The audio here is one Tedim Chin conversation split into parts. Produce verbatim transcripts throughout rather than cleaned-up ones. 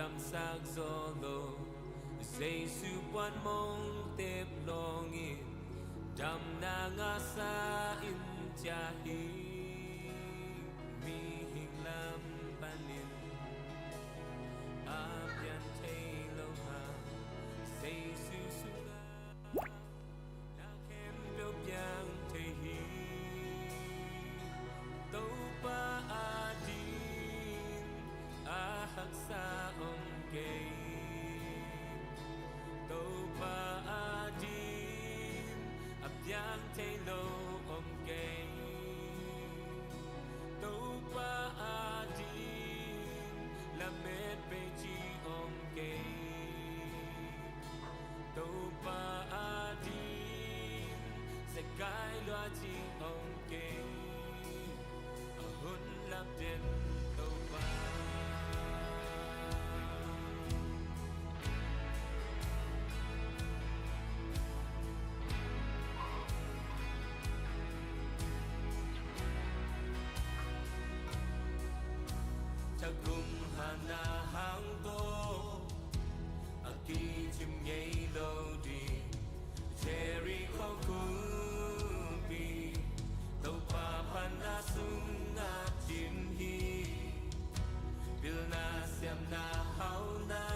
Damsak zo lo, Jesu puan mong tep lawngin damna ngahsa in ciah hi. Mihing lam panin a pian thei lo hang, Jesu sungah na khempeuh piang thei hi. Topa ading a haksa om kei. Topa ading a piang thei lo om kei. Topa ading lamet pei ci om kei. Topa ading zekai lua ci om kei. A hun lap den Topa. Thakum hana hang tawh a kicim ngei lo ding Jericho kumpi, Topa phatna sungah cim hi. Pilna siamna hauhna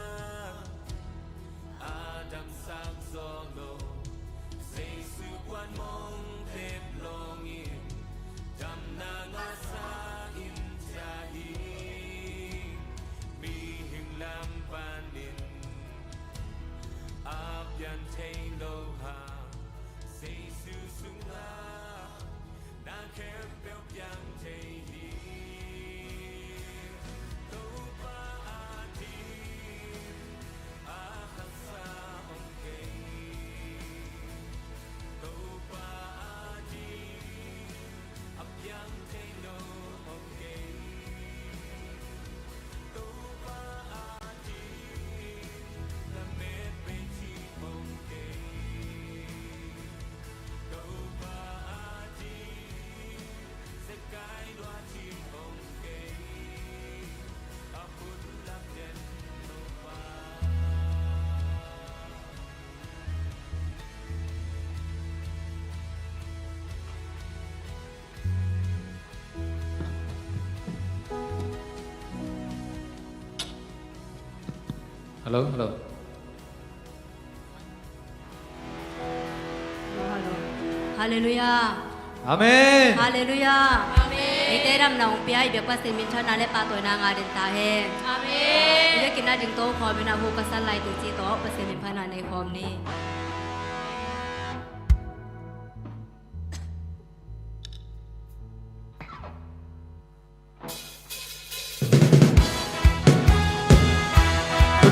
a damsak zo lo, Jesu puan mong tep lawngin damna ngahsa in ciah hi. Mihing lam panin a pian thei lo hang, Jesu sungah na khempeuh piang thei hi. Topa ading a haksa om kei. Topa ading a piang thei lo om kei. Topa ading lamet pei ci om kei. Topa ading zekai lua ci om kei. A hun lap den Topa. Hello, hello. Halleluiah. Amen. Halleluiah. Amen. Eite damna hong pia i biak Pasian minthanna le pahtawina ngah den ta hen. Amen. I biakinn a ding to khawm in a, hu ka san lai tu ci tawh Pasian min phatna nei khawm ni.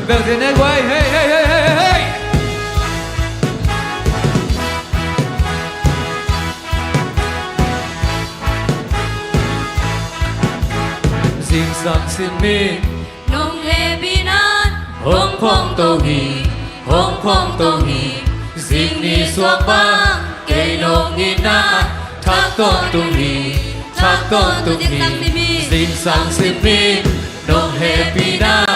Bel zin e guai, hey, hey, hey, hey, hey. Zingsang sin mi nong hehpihna hong phong to hi, hong phong to hi. Zing ni suak bang kei nong itna thak tawntung hi, thak tawntung hi. Zingsang sin mi nong hehpihna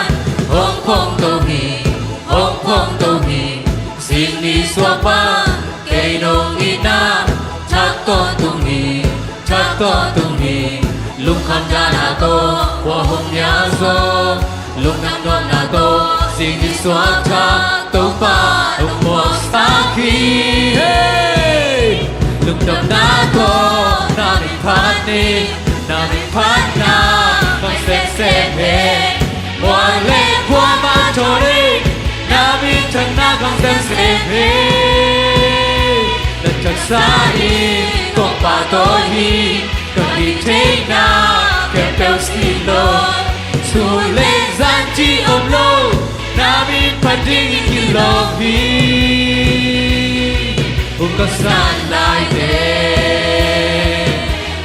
hong phong to hi, hong phong to hi. Zing ni suak bang kei nong itna thak tawntung hi, thak tawntung hi. Lungkham dahna tawh khua hong nia zaw, lungdam nuamna tawh zing ni suak thak Topa hong muangsak hi. Hey! Lungdamna tawh na min phat ni, na min phatna khang semsem hi. Mual le khuama thawn ni, na minthanna khang semsem hi. Na thaksa in kong pahtawi hi, ka hih theihna khempeuh si lo. Thu le zan ci om lo, na min phat dingin kilawm hi. Hong ka san lai teh.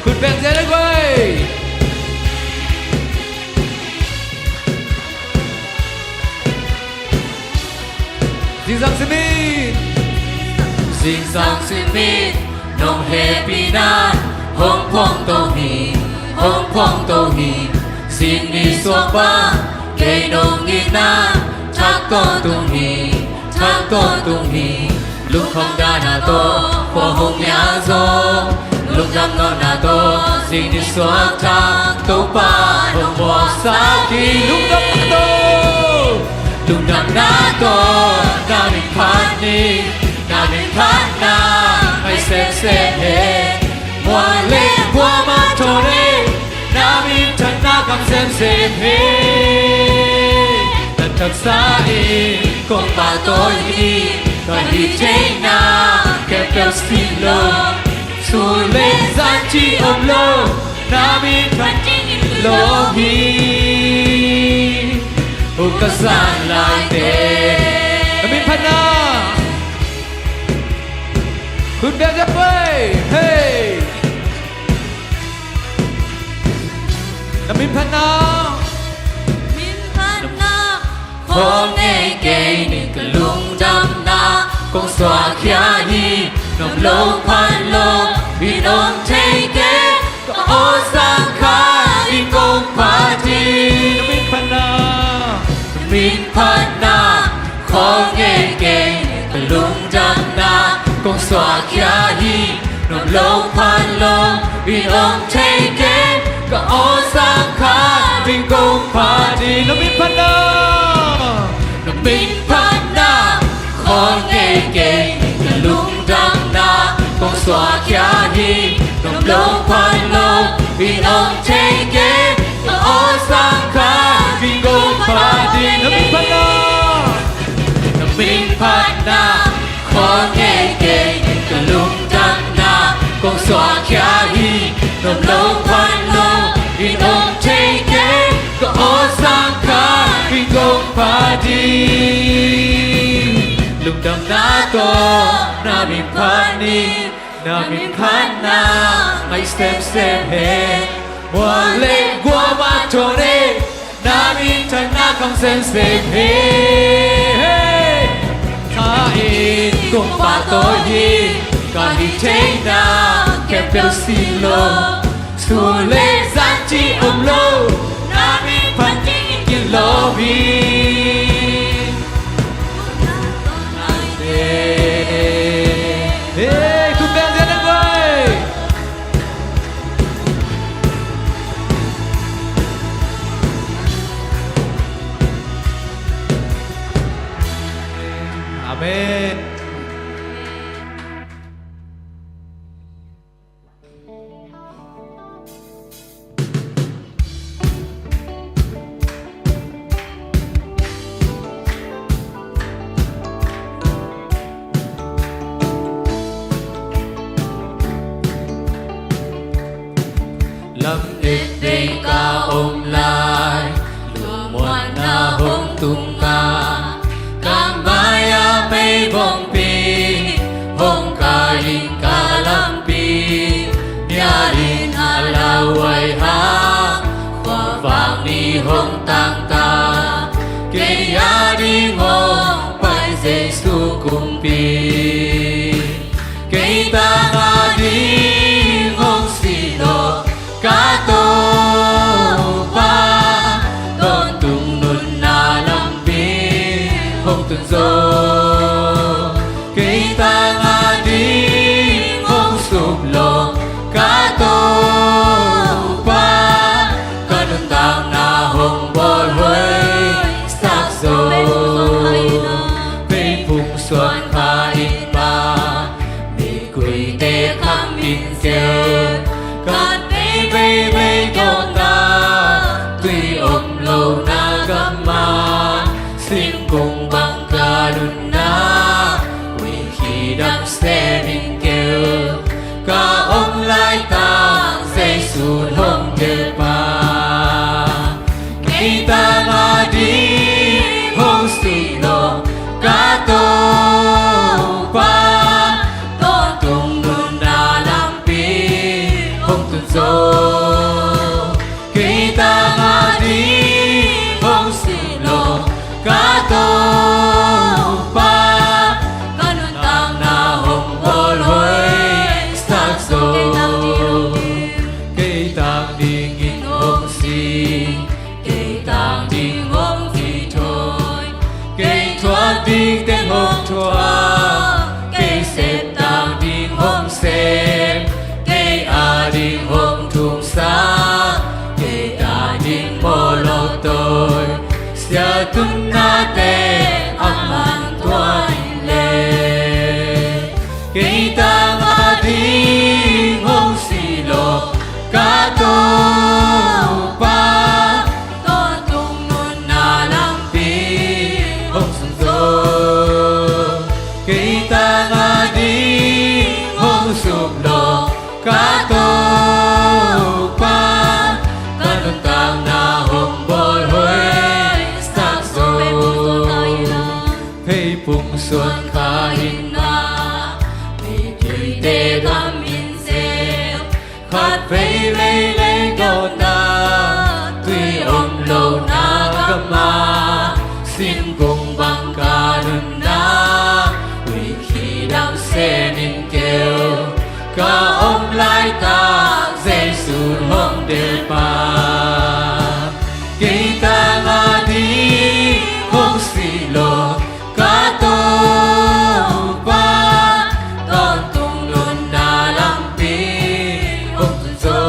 Khut beng zia le guai. Zingsang sin mi, zingsang sin mi nong hehpihna hong phong to hi, hong phong to hi. Zing ni suak bang Kei nong itna thak tawntung hi, thak tawntung hi. Lungkham dahna tawh khua hong nia zong, lungdam nawnna tawh zi ni suak thak Topa nong muaksak hi. Lungdamna tawh, lungdamna tawh na min phat ni, na min phatna ngai semsem hi. Mual le guam a thawn hi, na minthanna kham semsem hi. Na taksa in kong pahtawi hi, ka hih theihna khempeuh sin lo. Sun le zan cih om lo, na min phat dingin lawm hi. Hu ka zan laite, na min phatna. Khut beng ziau ei, hey. Na min phatna, min phatna khawng ngei kei ni. Ka lungdamna kong suahkhia hi, nong lo phat lo in om thei kei. Ka awlsang khat in kong phat hi. Na min phatna, na min phatna khawng ngei kei ni. Ka lungdamna kong suahkhia hi, nong lo phat lo in om thei kei. Ka awlsang khat in kong phat hi. Na min phatna, na min phatna khawng ngei kei ni. Ka lungdamna kong suahkhia hi, nong lo phat lo in om thei kei. Ka awlsang khat in kong phat hi. Na min phatna, na min phatna khawng ngei kei ni. Ka lungdamna kong suahkhia hi, nong lo phat lo in om thei kei. Ka awlsang khat in kong phat hi. Lungdamna tawh na min phat ni, na min phatna ngai semsem hi. Mual le guam a thawn hi, na minthanna kham semsem hi. Hey! Taksa in kong pahtawi hi, ka hih theihna khempeuh sin lo. Sun le zan cih om lo, na min phat dingin kilawm hi. Hey, khut beng ziau ei. Amen. Lamet vei ka om lai, lungmuanna hong tung ka, ka mai-ah meibawngpi hong kai in ka lampi, mial in a lauhuai hang, khuavak ni hong tang ta, kei a ding hong pai Jesu kumpi. Kei tang a ding hong sih lawh ka Topa, tawntung nunna lampi hong tun zo. Kei tang a ding hong sup lawh ka Topa, ka nuntakna hong bawl hoih sak zo. Vei phung suan kha in pa, mikuite kham in keu, khat vei vei vei kawkna, tui om lo na gam ah, singkung bang ka nunna, ui khi dam sem in keu, ka om laitak Jesu hong tel pa. Kei tang a ding hong sih lawh ka Topa, tawntung nunna lampi hong tun zo. Kei tang a ding hong sih lawh ka Topa, ka nuntakna hong bawl hoih sak zo. Kei tang ding Sia Tun Nate a man tua in le, kei tang a ding hong si lo ka Topa, tawntung nunna lampi hong sun zo. Kei tang a ding hong sum lo ka Topa, ka nuntakna hong bawl hoih sak zo. Pheiphung suan kha in ah, mituite kham in zeu, khat veivei lei dawtna, tui om lohna gam ah, singkung bang ka nunna, tuikhih dam sem in keu, ka om laitak Jesu hong delpa. Kei tang a ding hong si lo ka Topa, tawntung nunna lampi hong tun zo.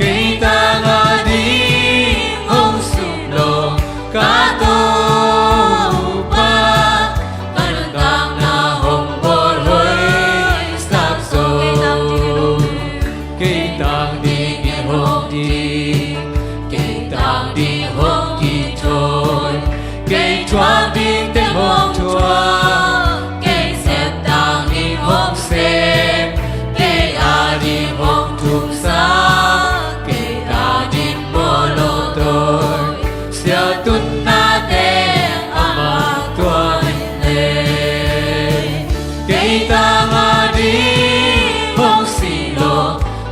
Kei tang a ding hong sum lo ka Topa, ka nuntakna hong bawl hoih sak zo. Kei tang dingin hong ding, kei tang ding hong kithawi, kei thuak ding teng hong thuak, kei sep tang ding hong sem, kei a ding hong thumsak, kei a ding mawh lo tawi. Sia Tun Nate a man tua in le, kei tang a ding hong si lo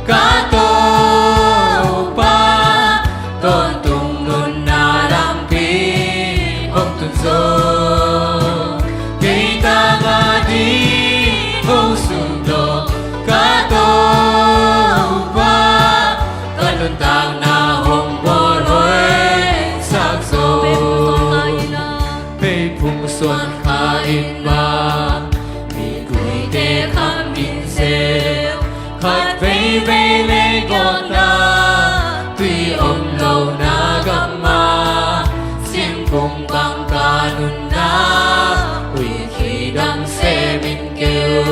ka Topa, tawntung nunna lampi hong tun zo. Kei tang a ding hong sum lo ka Topa, ka nuntakna hong bawl hoih sak zo. Pheiphung suan kha in ah, mituite kham in zeu, khat veivei lei dawtna, tui om lohna gam ah, singkung bang ka nunna, tuikhih dam sem in keu,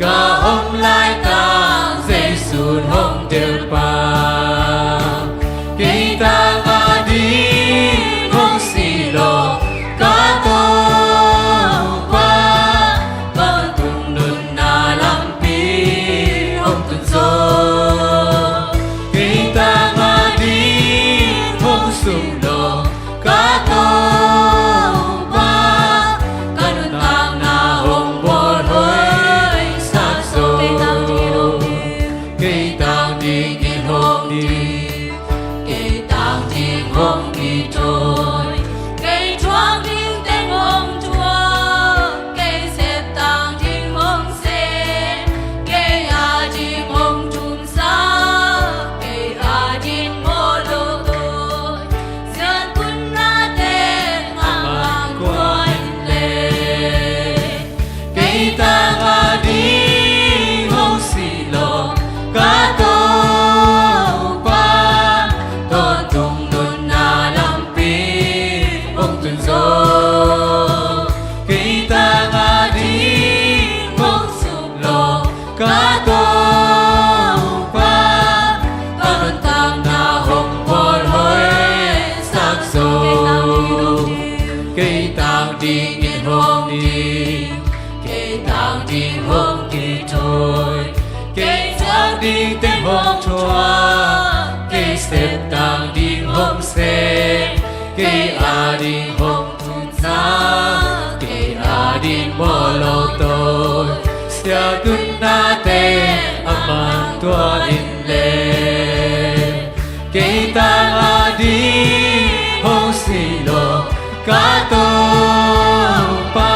ka om laitak Jesu hong delpa. Kei tang a ding hong si lo ka Topa, tawntung nunna lampi hong tun zo. Kei tang a ding hong sum lo ka Topa, ka nuntakna hong bawl hoih sak zo. Kei tang dingin hong ding, kei tang ding hong kithawi, kei thuak ding teng hong thuak, kei sep tang ding hong sem, kei a ding hong thumsak, kei a ding mawh lo tawi. Sia Tun Nate a man tua in le, kei tang a ding hong si lo ka Topa, tawntung nunna lampi hong tun zo. Kei tang a ding hong sum lo ka Topa, ka nuntakna hong bawl hoih sak zo. Kei tang dingin hong ding, kei tang ding hong kithawi, kei thuak ding teng hong thuak, kei sep tang ding hong sem, kei a ding hong thumsak, kei a ding mawh lo tawi. Sia Tun Nate a man tua in le, kei tang a ding hong si lo ka Topa,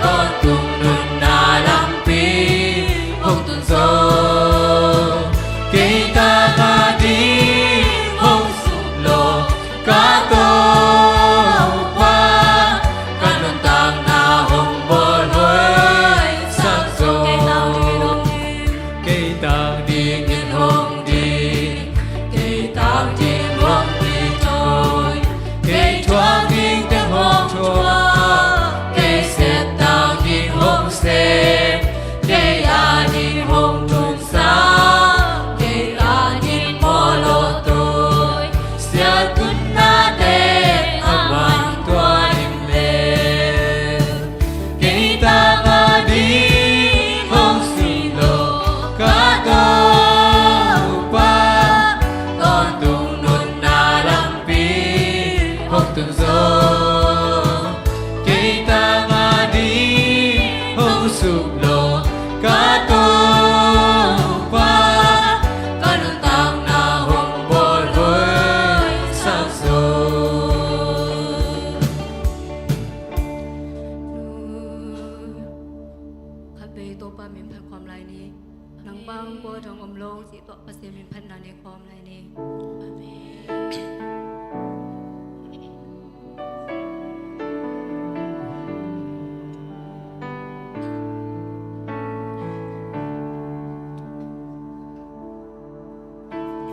tawntung nunna lampi hong tun zo. Kei tang a ding hong sum lo ka Topa, ka nuntakna hong bawl hoih sak zo. Kei tang dingin hong ding, kei tang ding hong kithawi, Hong tun zo, kei tang ading hong suklawh ka Topa, ka nuntakna hong bawlhoihsak zo. Khatvei Topa min phat khawm lai ni. Nang bang kua dang om lo cih tawh Pasian min phatna nei khawm lai ni. Amen.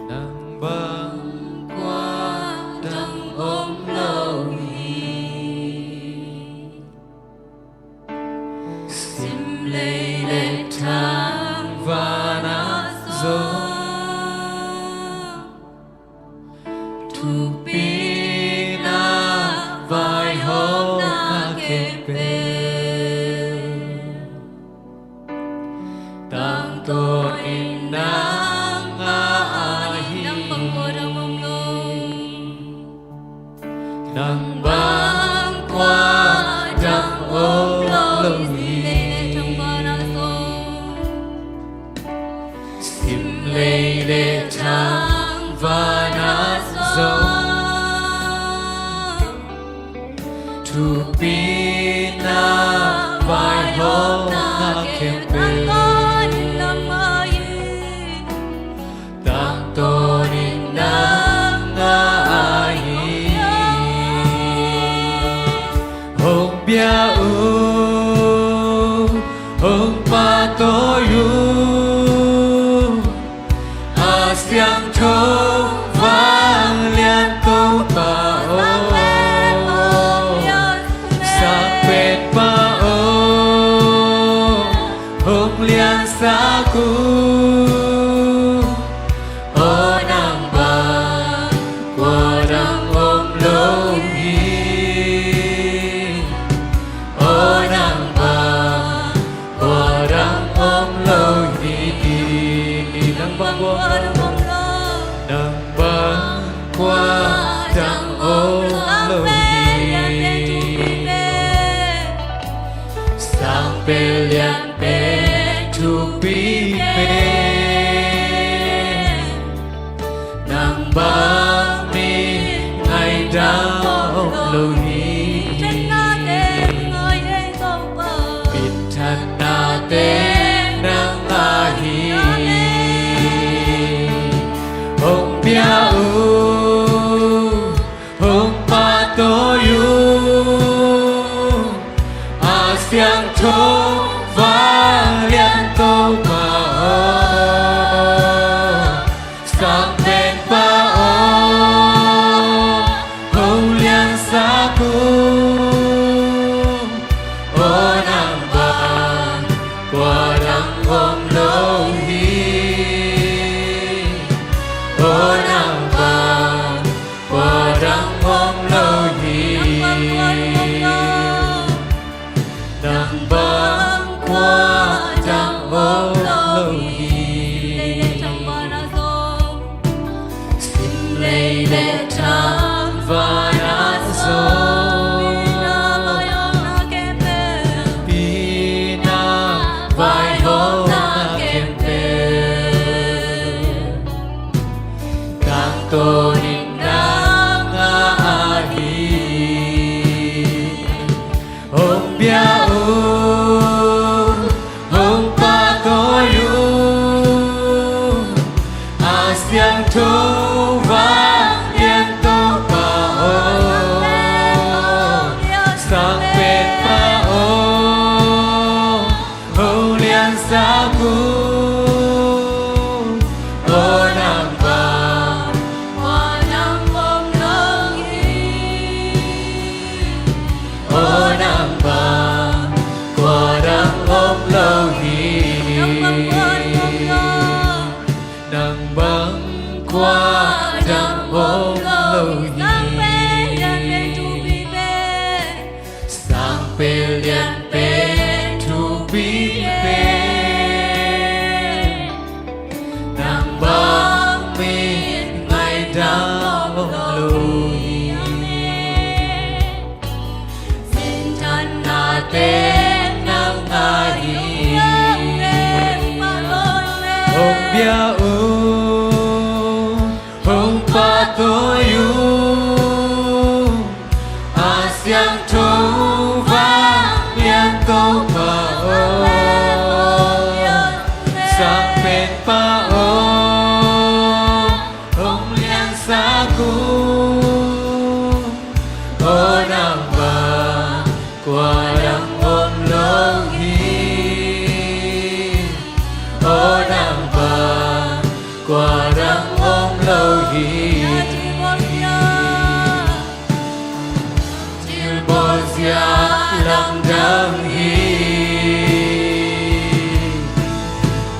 Nang bang kua dang om lo hi. Simlei le thangvana zong thupina vaihawmna khempeuh tangtawnin nang a ahi. Nang bang kua dang om lo hi. Simlei le thangvana zong thupina vaihawmna khempeuh tangtawnin nang a ahi. Hong bia un, hong pahtawi un, a siangtho vanglian Topa aw, Sangpenpa aw, hong liansak un. Aw nang bang kua dang om lo hi. Aw nang bang kua dang om lo hi. Nang bang kua dang om lo. Nang bang kua dang om lo hi. Sang pen lian pen thupi pen, nang bang mi ngaidam om lo hi. Minthanna teng nang a hi. Hong bia un, hong pahtawi un, a siangtho vanglian Topa aw, Sangpenpa aw, hong liansak un. Aw nang bang kua dang om lo hi. Aw nang bang kua dang om lo hi. Nang bang kua dang om lo hi. Simlei le thangvana zong thupina vaihawmna khempeuh tangtawnin nang a hi. Hong bia un, hong pahtawi un, a siangtho vanglian Topa aw, Sangpenpa aw, hong liansak un. Aw nang bang kua dang om lo hi. Aw nang bang kua dang om lo hi. Nang bang kua dang om lo hi. Sang pen pen nang mah hi. Hong bia un, hong pahtawi un, a siangtho vanglian Topa aw, Sang Penpa aw, hong liansak un. Aw nang bang kua dang om lo hi. Aw nang bang kua dang om lo hi. Thilbawlzia lamdang hi.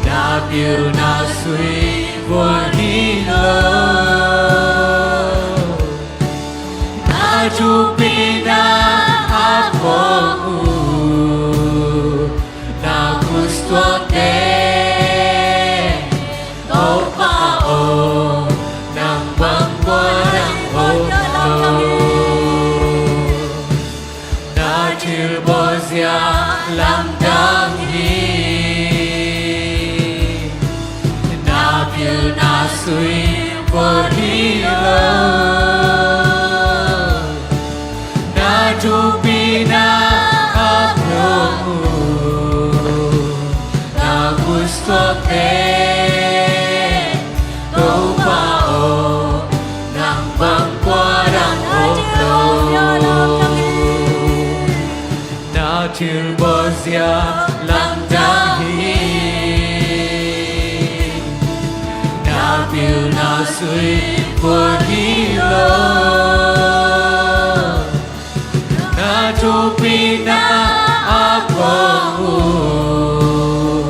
Na pilna sui vuan hi lo. Na thupina a phuak uh, na khutsuakte Topa aw, nang bang kua dang om lo. Na thilbawlzia lamdang hi. Na pilna sui vuan hi lo. Na thupina a phuak uh, na khutsuakte Topa aw, nang bang kua dang om lo. Na thilbawlzia lamdang hi. Na pilna sui vuan hi lo. Na thupina a phuak uh,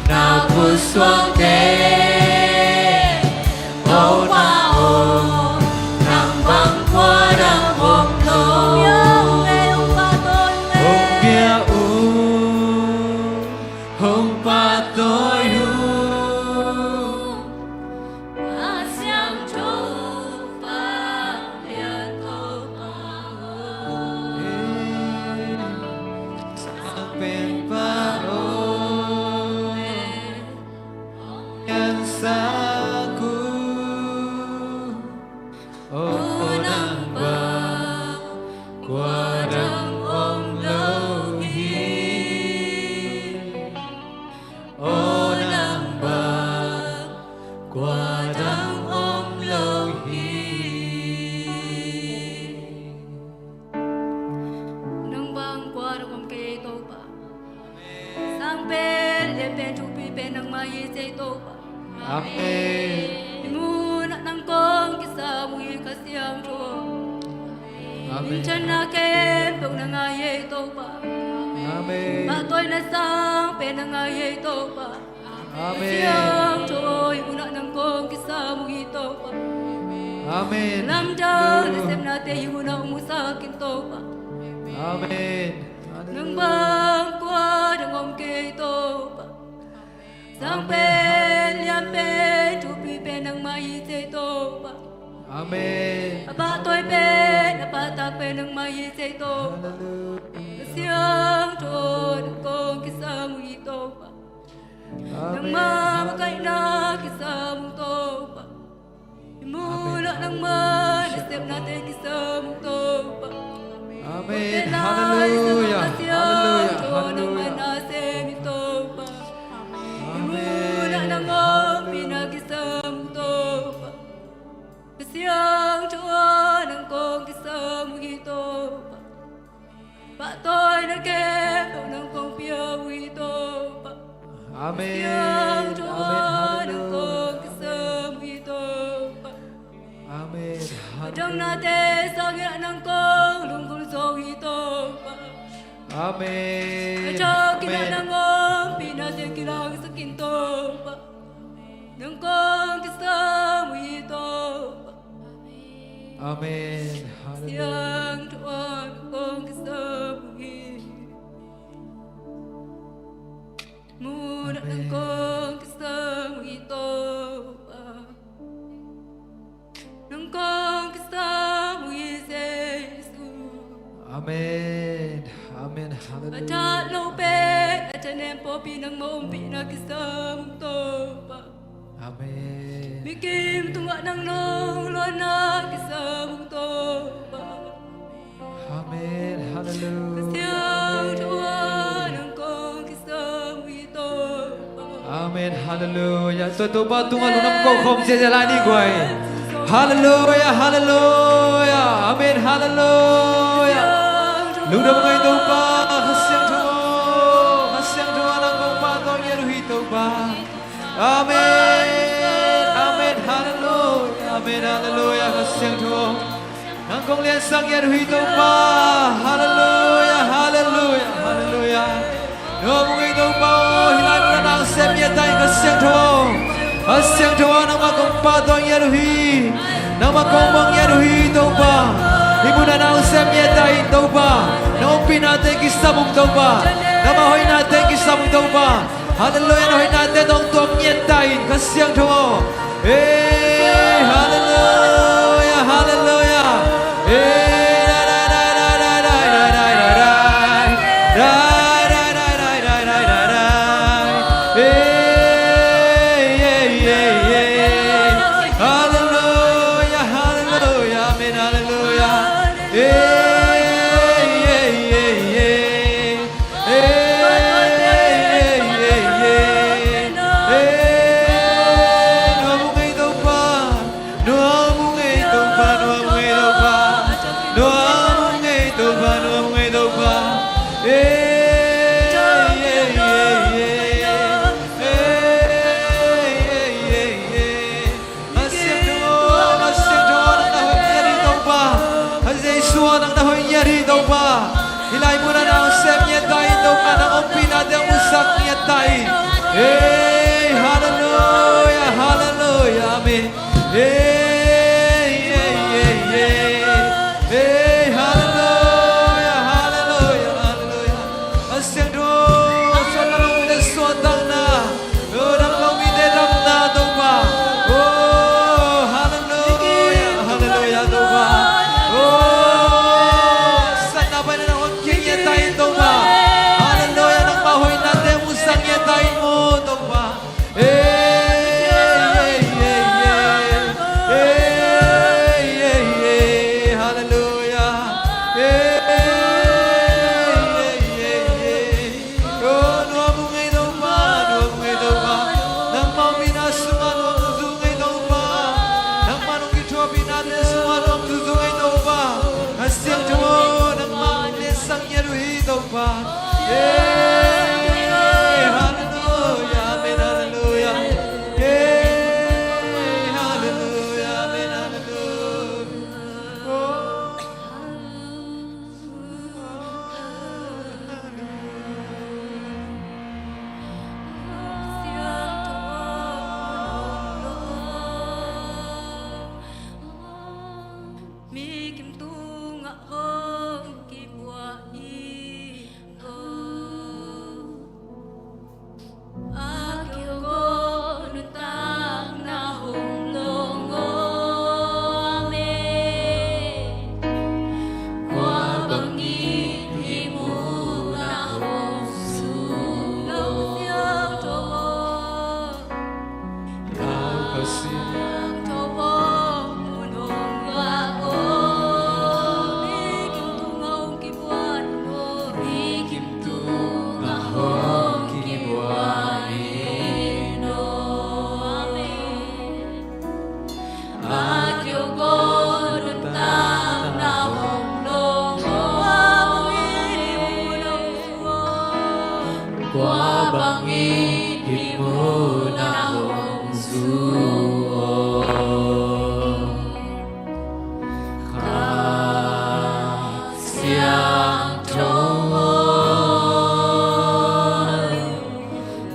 na khutsuakte Topa aw, nang bang kua dang om lo. Hong bia un, hong pahtawi un. A siangtho vanglian Topa aw, Sang Penpa aw, hong liansak un. Aw nang bang kua dang om lo hi. Aw nang bang kua dang om lo hi. Nang bang kua dang om kei Topa. Sang pen, lian pen, thupi pen nangmah hi ci ei Topa. Amen. Hih munah nang kong kisam uh hi Kha Siangtho. Amen. Minthanna khempeuh nang a hi ei Topa. Amen. Pahtawina sang pen nang a hi ei Topa. Amen. Kha Siangtho, hih munah nang kong kisam uh hi Topa. Amen. Lamdang nasepnate hih munah hong musak in Topa. Amen. Nang bang kua dang om kei Topa. Sang pen, lian pen, thupi pen nangmah hi ci ei Topa. Amen. A pahtawi pen, a pahtak pen nangmah hi ci ei Topa. Hallelujah. Kha Siangtho, nang kong kisam uh hi Topa. Amen. Nangmah makaihna kisam uh Topa. Hih munah nangmah nasepnate kisam uh Topa. Amen. Hallelujah. Hallelujah. Hallelujah. Nangmah na sem hi Topa. Amen. Hih munah nang ompihna kisam uh Topa. Kha Siangtho, nang kong kisam uh hi Topa. Pahtawina khempeuh nang kong pia uh hi Topa. Amen. Kha Siangtho, amen. Hallelujah. Nang kong kisam uh hi Topa. Amen. Hallelujah. Dang nate sangin nang kong lunggulh zo uh hi Topa. Amen. Amen. Nang ompihnate kilangsak in Topa. Nang kong kisam uh hi Topa. Amen. Hallelujah. Siangtho ah nang kong kisam uh hi. Munah nang kong kisam uh hi Topa. Nang kong kisam uh hi Jesu. Amen. Amen. Amen. Hallelujah. A tha lo pen a thanem pawlpi nangmah ompihna kisam ung Topa. Amen. Mikim tungah nang nong luanna kisam ung Topa. Amen. Hallelujah. Ka siangtho a nang kong kisam ung Topa. Amen. Hallelujah. Tua Topa tungah lungdam ko khawm ziahziah lai ni guai. Hallelujah. Hallelujah. Amen. Hallelujah. Lungdam ngei Topa, Kha Siangtho. Kha Siangtho a nang kong pahtawi ngiat uh hi Topa. Amen. Amen. Hallelujah. Amen. Hallelujah. Kha Siangtho, nang kong liansak ngiat uh hi Topa. Hallelujah. Hallelujah. Hallelujah. Nuam ung ei Topa aw, hih lai mun ah nang sem ngiat ta in Kha Siangtho. Kha Siangtho aw, nangmah kong pahtawi ngiat uh hi. Nangmah kong muang ngiat uh hi Topa. Hih mun ah nang sem ngiat ta in Topa. Nang ompihnate kisam ung Topa. Nangmah hoihnate kisam ung Topa. Hallelujah, na hoihnate tawh tuam ngiat ta in Kha Siangtho aw. Hey, hallelujah, hallelujah. Hey, da, da, da. Hey, hey, hey, hey. Hallelujah, hallelujah. Amen, hallelujah. Hey, hey, hey, hey. Hey, hey, hey, hey. Hey, nuam ung ei Topa. Nuam ung ei Topa, nuam ung ei Topa. Nuam ung ei Topa, nuam ung ei Topa. Hey, hey, hey, hey. Hey, hey, hey, hey. Kha Siangtho, Kha Siangtho, nang na hoih ngiat hi Topa. Kha Jesu, nang na hoih ngiat hi Topa. Hih lai mun ah nang sem ngiat ta in Topa, nang ompihnate hong musak ngiat ta in. Hey, hallelujah, hallelujah, amen. Hey, hey, hey, hey. Hey, hallelujah, hallelujah, hallelujah. Kha Siangtho, suahtakna, suahtakna. Oh, damlo mite damna Topa. Oh, hallelujah, hallelujah Topa. Oh, satna paina nang hon kik ngiat ta in Topa. Hallelujah, nangmah hoihnate musak ngiat ta in maw Topa. Hey, hey, hey, hey. Hey, hey, hey, hallelujah. Hey, hey, hey, hey. Oh, nuam ung ei Topa, nuam ung ei Topa. Nangmah ompihnate sungah nuam zuzu ung ei Topa. Nangmah nong kithuahpihnate sungah nuam zuzu ung ei Topa. Kha Siangtho, nangmah nong liansak ngiat uh hi Topa. Hey, hallelujah, amen, hallelujah. Hey, hallelujah, amen, hallelujah. Oh. Mi kim tungah hong kibuak in aw. A kiang ko nuntakna hong long aw. Amen. Kua bangin hih mun ah hong zu lo Kha Siangtho aw. Kha Siangtho aw, mun hong guak aw. Mi kim tungah hong kibuak in aw. Mi kim tungah hong kibuak in aw. Amen. A kiang ko nuntakna hong long aw. Kua bangin hih mun ah hong zu aw. Kha Siangtho aw,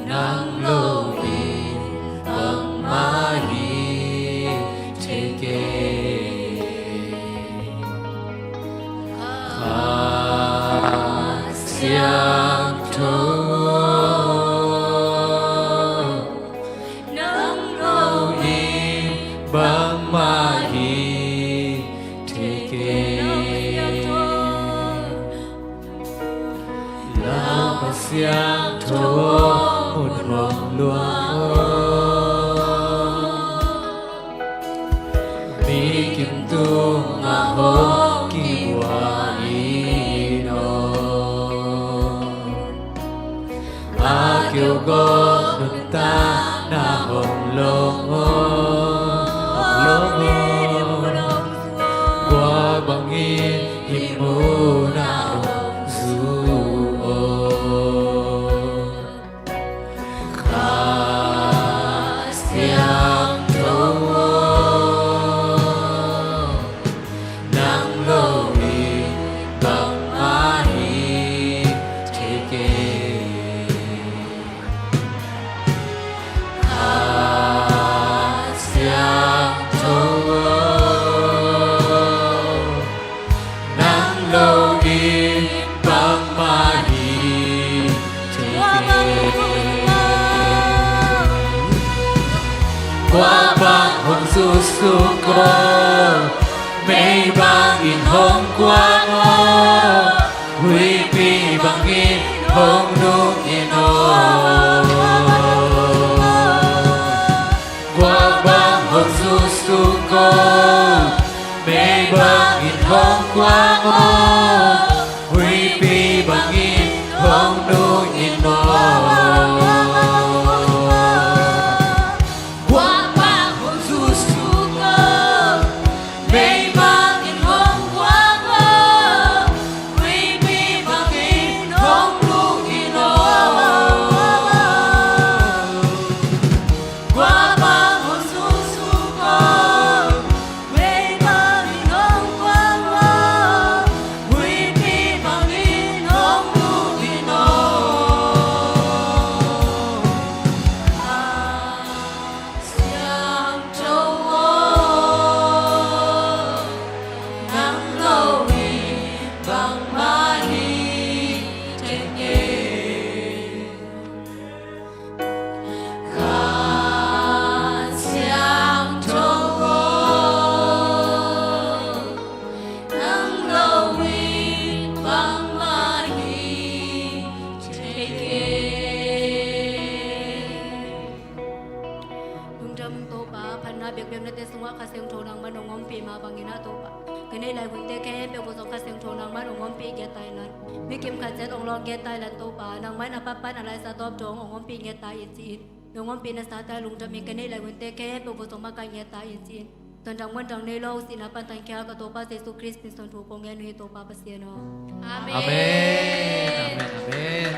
nang lo in bangmah hi thei kei. Kha Siangtho aw, nang lo in bangmah hi thei kei. Siangtho aw, mun hong luang aw, mi kim tungah hong kibua in aw. A keu gawp nuntakna hong long aw, hong long aw. Kua bangin hih munah hong zu aw. Kha Siangtho aw, nang lo in bangmah hi thei kei. Kha Siangtho aw, nang lo in bangmah hi thei kei. Kua bang hong zu suk aw, mei bangin hong kuang aw, huipi bangin hong nung in aw. Kua bang hong zu suk aw, mei bangin hong kuang aw, huipi bangin hong nung in aw. Kua bang hong zu suk aw, mei bangin hong kuang aw, huipi bangin hong nung in aw. Kua bang hong zu suk aw, mei bangin hong kuang aw, huipi bangin hong nung in aw. Kha Siangtho aw, nang lo in bangmah hi thei kei. Kha Siangtho aw, nang lo in bangmah hi thei kei. Lungdam Topa, phatna biakpiaknate sungah Kha Siangtho nangman hong ompih mah bangin ah Topa, ka neih lai hunte khempeuh uh zong Kha Siangtho nangman hong ompih ngiat ta inla, mi kim khat ciat hong lawng ngiat ta inla Topa, nangman a pat pan a laisa tawp dong hong ompih ngiat ta in ci-in, nong ompih nasate a lungdamin ka neih lai hunte khempeuh uh zong makaih ngiat ta in ci-in, tandang muandang nei lo sihna pan tangkhia ka Topa Jesu Khrist min suang thu kong ngen uh hi Topa Pasian aw. Amen. Amen. Amen.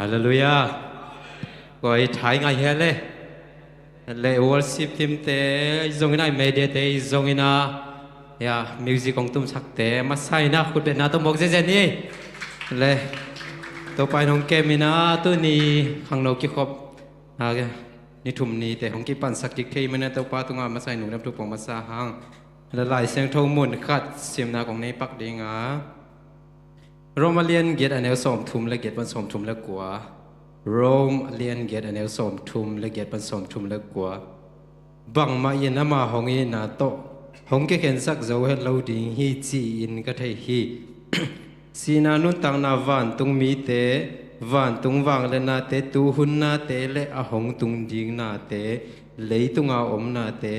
Halleluiah. Koi thai ngai hia le. Le worship team te zong ina, media te zong ina, ya, music kong tumsak te masa ina khut betna tawh mawk zenzen ni. Le Topa in hong kem ina, tuni khangno kikhop, a, ni thum ni te hong kipansak kik thei mena Topa tunga masa in lungdam thu pong masa hang. Le Lai Siangtho mun khat simna kong nei pak dinga. Rom a lian giat a neu sawmthum le giat pan sawmthum le kua. Rom a lian giat a neu sawmthum le giat pan sawmthum le kua. Bangmah in ama hong itna tawh hong kikhensak zo het lo ding hi ci-in ka thei hi. Sihna, nuntakna, vantung mite, vantung vangliatnate, tuhun nate le a hong tung ding nate, leitunga om nate,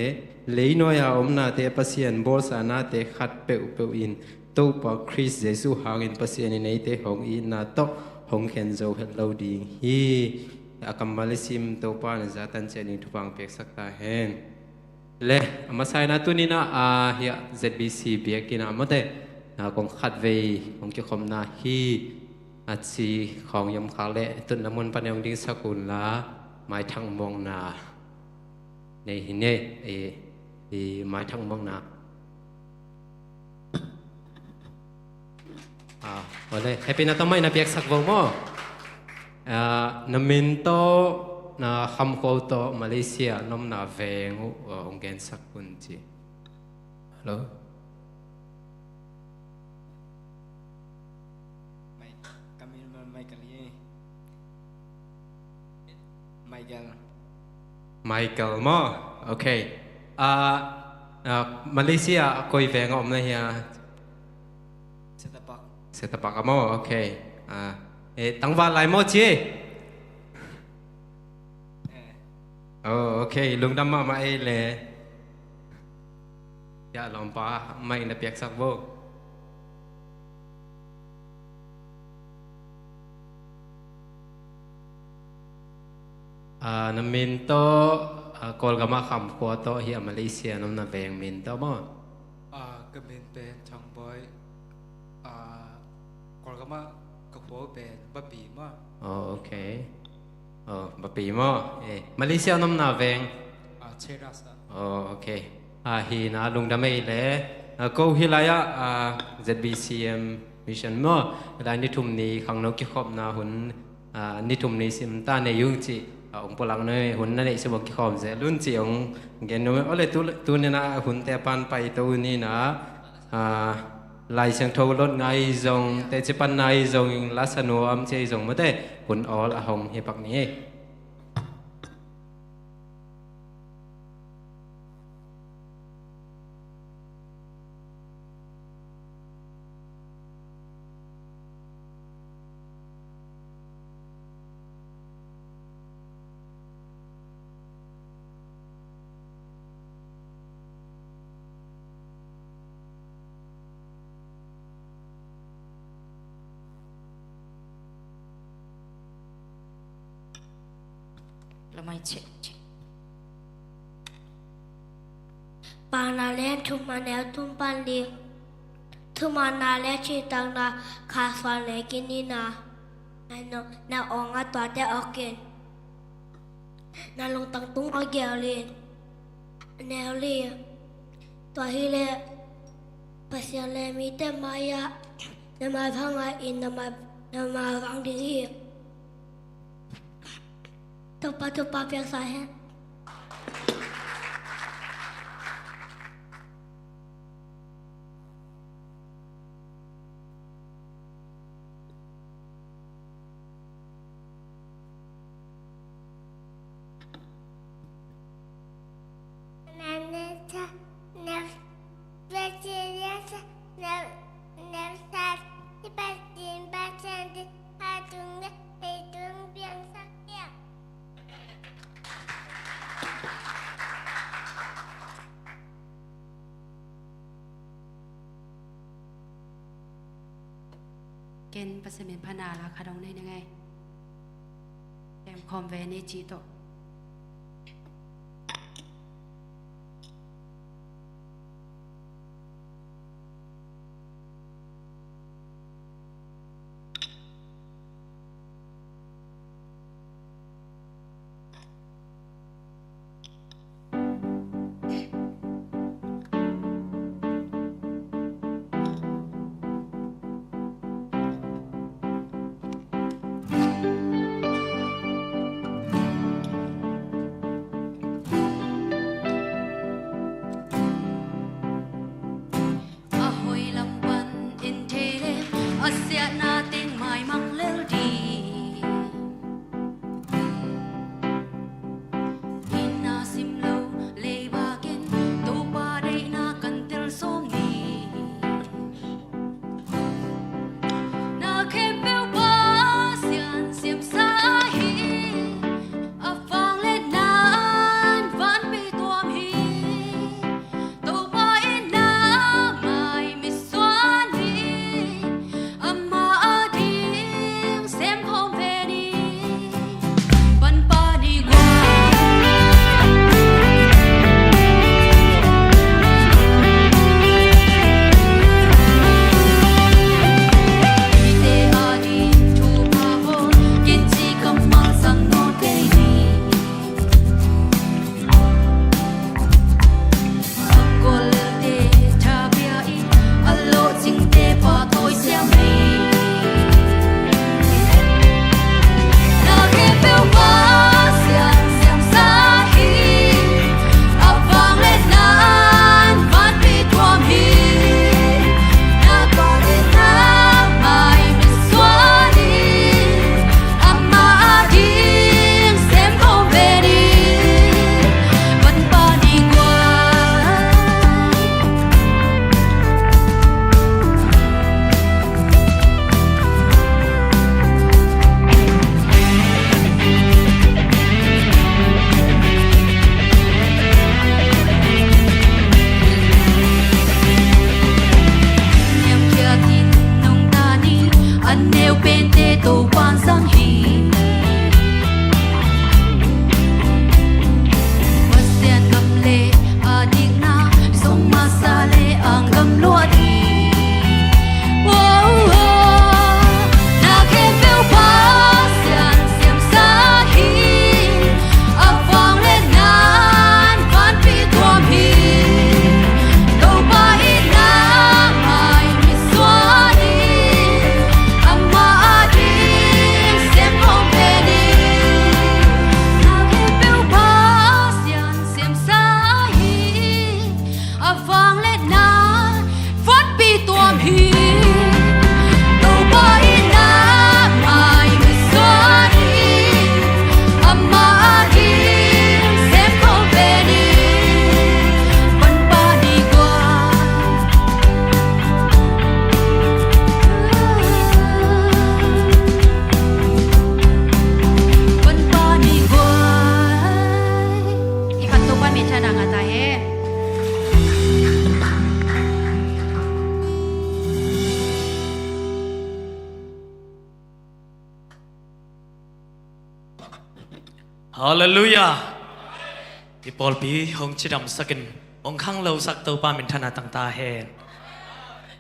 leinuaia om nate, Pasian bawlsa nate khat peuhpeuh in Topa Khrist Jesuh hangin Pasian in eite hong itna tawh hong khen zo het lo ding hi. A kammal i sim Topa na zatan ciat ding thupha piaksak ta hen. Le a masa ina tuni ina, a, hiah Z B C biakinn ah mawte, a, kong khatvei hong kikhopna hi. A ci khawng i om khak le tutna mun pan hong dingsak unla, maithak mawkna nei hi ne, i, i maithak mawkna. A, awle, hehpihna tawh mai na piaksak vo maw. A, na min tawh, na khamkho tawh, Malaysia na omna veng uh, a, hong gensak un ci. Hello. Ka min Michael hi. Michael. Michael maw? Ok. Ah, ah, Malaysia ah koi veng a om na hia? Setupak. Setupak ah maw? Ok. Ah, eh, tangval lai maw ci? Eh. Oh, ok. Lungdam mahmah ei le. Ya, lawmpa, mic na piaksak vo. Ah, na min tawh, ah, Kawlgam ah kham khua tawh hi a, Malaysia na omna veng min tawh maw? Ah, ka min pen Thang Boy. Ah, Kawlgam ah ka khua pen Bapi maw? Oh, ok. Oh, Bapi maw? Eh, Malaysia na omna veng? Ah, Cheras ah. Oh, ok. Ah, hi na lungdam ei le. Ah, ko hi lai ah, ah, Z B C M Mission maw? Lai ni thum ni khangno kikhopna hun, ah, ni thum ni sim ta nei ung ci. Ah, ong pulak na hun na neih sim ong kikhawm zel un ci ong gen nuam. Ole tu, tu ni na hun te pan pai to ni na. Ah, Lai Siangtho lot ngai zong, teci pan nai zong, la sa nuam ci ei zong mate, hun awl a hong hi pak ni. Lamai cek, cek. Pana le thum a neu thum pan li. Thum a na le ci tang na kha sual ne kini na. Ai no, na ong a tua te okin. Na lungtang tung a gel in. Neu li. Tua hi le Pasian le mite mai ah na mai vang a in na mai, na mai vang ding hi. Topa, Topa piaksa hen. Ken Pasian min pha na la kha dong nei na ngai. Kem khawm ve ni ci tawh. A hoih lam pan en thei leh, a siatna teng maimang lel ding. Inn a sim lo, leiba ken, Topa deihna kan tel sawm ni. Na khempeuh Pasian siamsa hi, a vangliatna in vanpi tuam hi. Topa in na mai mitsuan hi, amah ading sem khawm ve ni. Panpa ni gua. Mite ading thupha bawl, ken ci kammal zang nawn kei ni. Halleluiah. I pawlpi hong cidamsakin hong khanglosak Topa minthanna tang ta hen.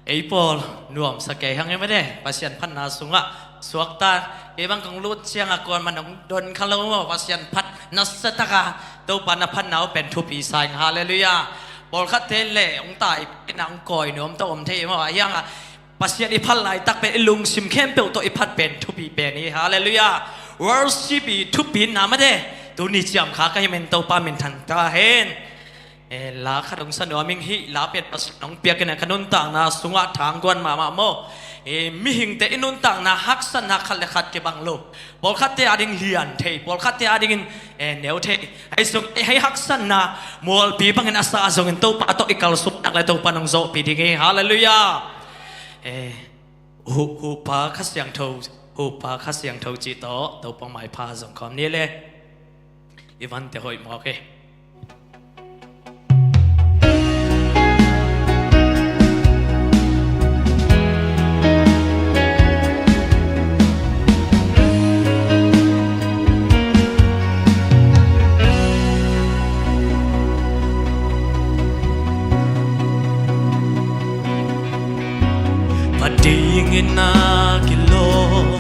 Ei pawl nuamsa kei hang hi mate, Pasian phatna sungah suakta. Kei bang kong lut ciangah kuaman hong don kha lo maw, Pasian phat nasiataka Topa na phatna uh pen thupi sa ing. Halleluiah. Pawlkhatte le hong tai pen hong kawi nuam tawh om thei maw, ahi hangah Pasian i phat laitak pen i lungsim khempeuh tawh i phat pen thupi pen hi. Halleluiah. Worship i thupi na mate, tuni ciamkha ka hi men Topa minthan ta hen. Eh, la khat hong sa nuam ing. Hih la pen Pasian hong piak in a, ka nuntakna sungah thangguan mahmah maw. Eh, mihingte i nuntakna haksatna khat le khat kibang lo. Pawlkhatte ading lian thei, pawlkhatte adingin, eh, neu thei. Ahi zong, eh, hei haksatna mualpi bangin a sa zongin Topa tawh i kalsuan nak le Topa nong zawhpih ding hi. Halleluiah. Eh, hu-, hupa Kha Siangtho, hupa Kha Siangtho cih tawh Topa maipha zong khawm ni le. I vante hoih mawk hi. Phat dingin na kilawm,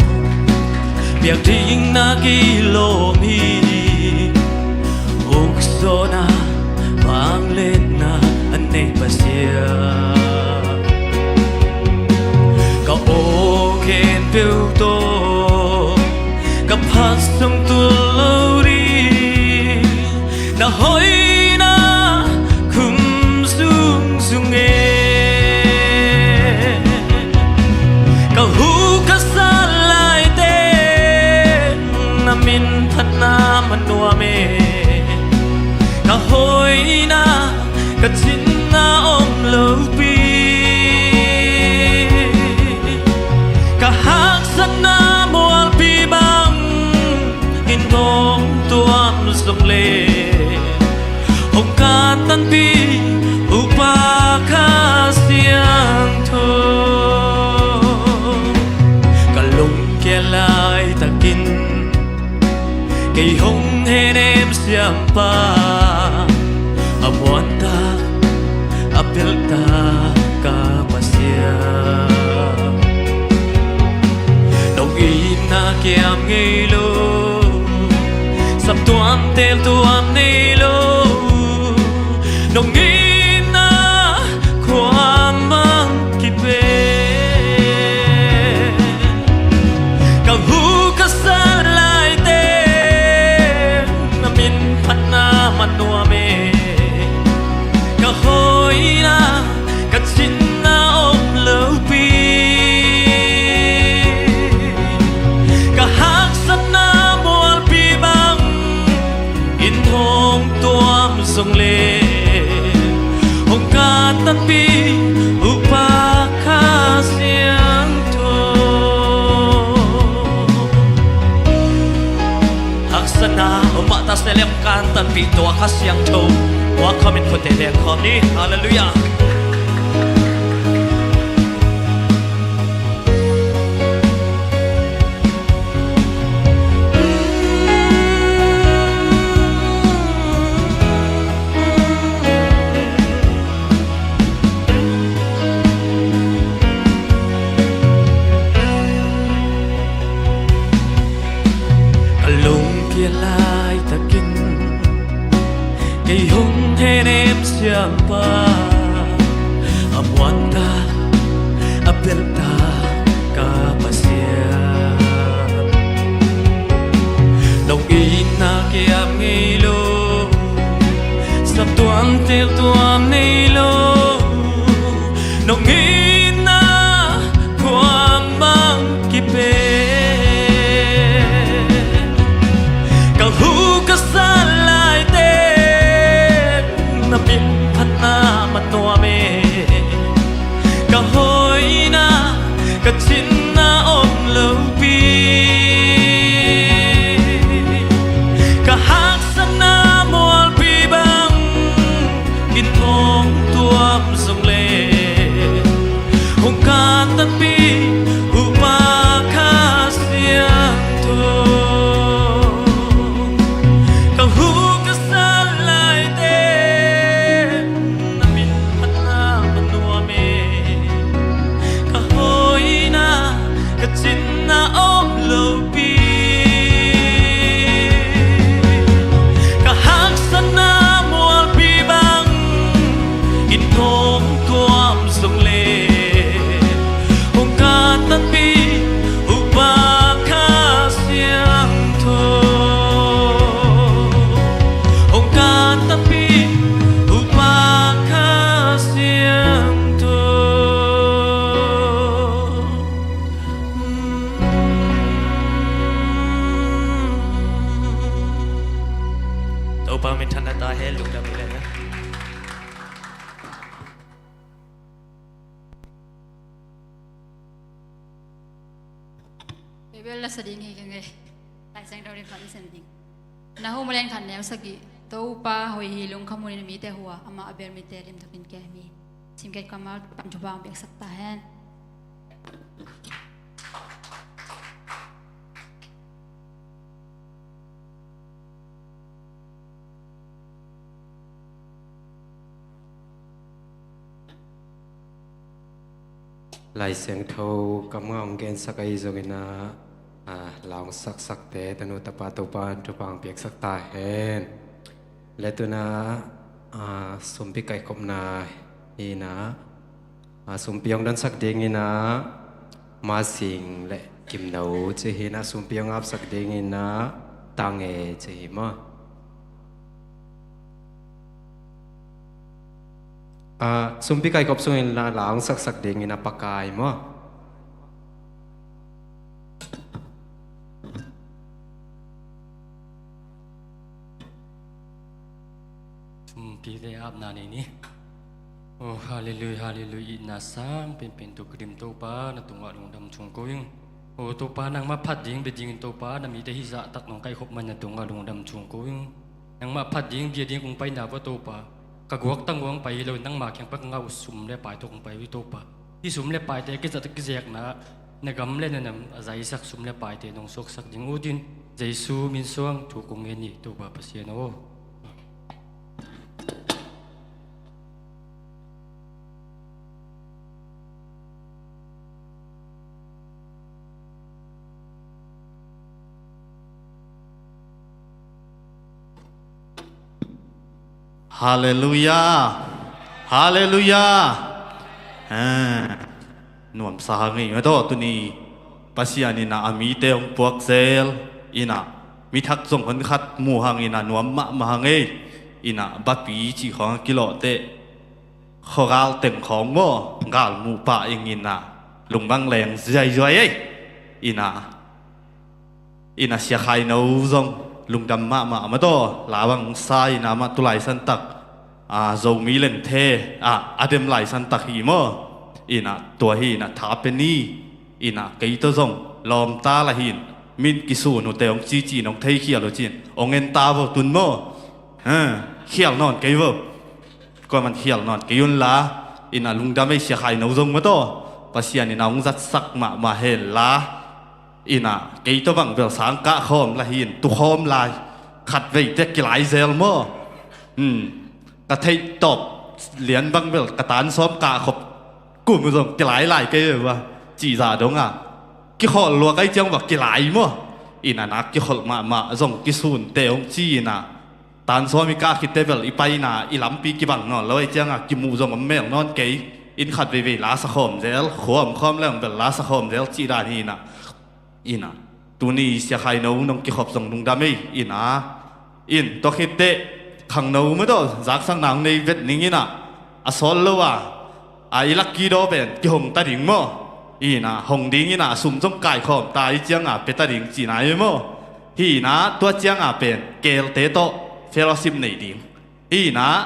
piak ding na kilawm hi. Ukzawhna, vangliatna a nei Pasian, ka aw khempeuh tawh ka phat sung tul lo ding. Na hoihna khum zungzung e. Ka hu ka sat laiteng na min phatna man nuam e. Ka hoihna ka cinna om lopi, ka haksatna mualpi bang in hong tuam zong le, hong kantanpih Upa Kha Siangtho. Ka lungkia laitakin kei hong henem siampa, a muantak a peltak ka Pasian. Nong itna kiam ngei lo, saptuam teltuam nei lo, nong itna khuam bang kipen. Ka hu ka sat laiteng na min phatna man nuam e. Ka hoihna ka cinna om lopi, ka haksatna mualpi bang in hong tuam zong le, hong kantanpih Upa Kha Siangtho. Haksatna om mah ta se leh hong kantanpih tua Kha Siangtho, tua khawm in khuate beng khawm ni. Halleluiah. Ka lungkia laitakin kei hong henem siampa, a muantak a peltak ka Pasian. Nong itna kiam ngei lo, saptuam teltuam nei lo, nong itna khuam bang kipen. Ka hu ka sat laiteng na min phatna man nuam e. Ka hoihna ka cinna om lopi, ka haksatna mualpi bang in hong tuam zong le, hong kantanpih Upa Kha Siangtho. Amen. Lungdam hi leh na. Baibal la sa ding hi ka ngei. Lai Siangtho ding khat i sem ding. Nahum a lian khat neu sagih. Topa hoih hi, lungkham hunin a mite hua, amah a bel mite limtakin kem hi. Simkhiat kammal pan thupha hong piaksak ta hen. Lai Siangtho kam ngah hong gensak ahi zongin ah, ah, la hong saksakte tanu tapa Topa'n thupha hong piaksak ta hen. Le tu-in ah, ah, sumpi kaikhopna hi-in ah, ah, sumpi hong donsak dingin ah, Masing le Kimno ci hi-in ah, sumpi hong apsak dingin ah, Tange ci hi maw. Ah, sumpi kaikhop sungin la, la hong saksak dingin ah, Pakai maw. Sumpite apna nei ni. Oh, halleluia, halleluia. Itna sang penpen tawh ka dim Topa, na tungah lungdam thu ko ing. Oh Topa, nangmah phat ding bia dingin Topa, na mite hih zahtak nong kaikhop man na tungah lungdam thu ko ing. Nangmah phat ding bia ding kong paina uh ah Topa, ka guak tang uh hong pai hi lo, nangma kiang pan ka ngah uh sum le pai tawh kong pai uh hi Topa. Hih sum le paite kizat kizekna, na gam le na nam a zaisak sum le paite nong suaksak ding uh dingin, Jesu min suang thu kong ngen hi Topa Pasian aw. Halleluia. Halleluia. Ah, nuamsa hang ei maw taw, tuni Pasian in ah a mite hong puak zel in ah, mi thak zong hon khat mu hang in ah nuam mahmah hang ei. In ah bapi cih khawng a kilawh teh, khuagal teng khawng maw, galmuh pah ing in ah, lungvang leng ziaizuai ei. In ah, in ah Sia Khaino zong lungdam mahmah maw taw, la bang sa in ah amah tu lai santak, ah, Zomi lengthe, ah, a dem lai santak hi maw. In ah tua hi in ah tha pe ni. In ah kei tawh zong lawmta la hi in, min kisun uh teh hong cici in hong theikhial uh cin hong en ta vo tun maw. Ha, khial nawn kei vo. Kuaman khial nawn kei un la. In ah lungdam ei Sia Khaino zong maw taw, Pasian in ah hong zatsak mahmah hen la. In ah kei tawh bang bel sang kah khawm la hi in, tu khawm lai. Khat vei teh kilai zel maw. Hmm. Ka theih tawp lian bang bel ka tan sawm kah khop kum zong kilai lai kei ve ua. Cih zah dong a, kikholh lua kei ciang ua kilai maw. In ah nak kikholh mahmah zong kisun teh hong ci in ah, tan sawm i kah khit teh bel i paina i lampi kibang nawn lo ei ciang a, kimuh zong om mel nawn kei. Inn khat veivei la sa khawm zel, khua om khawm leng bel la sa khawm zel cih dan hi in ah. In ah tuni Sia Khaino nong kikhop zong lungdam ei. In ah, in tua khit teh khangno maw taw, zaksakna hong nei vet ning in ah, a sawt lo a, a i lak kidaw pen kihong ta ding maw. In ah hong ding in ah, a sum zong kaikhawm ta i ciang a pia ta ding cihna hi maw. Hi in ah tua ciang a pen kelte tawh fellowship nei ding. Hi in ah,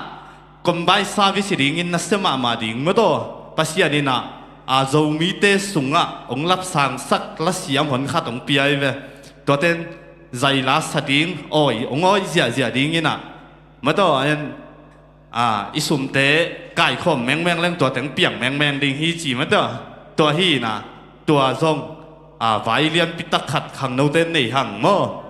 combine service hi dingin nasia mahmah ding maw taw. Pasian in ah, a Zomite sungah hong lapsangsak lasiam hon khat hong pia hi ve. Tuate'n zai la sa ding, awi, hong awi ziahziah ding in ah, maw taw, en, a, i sumte kaikhawm mengmeng leng tuate hong piang mengmeng ding hi ci maw taw. Tua hi in ah, tua zong, a, vai lianpi tak khat khangnote'n nei hang maw.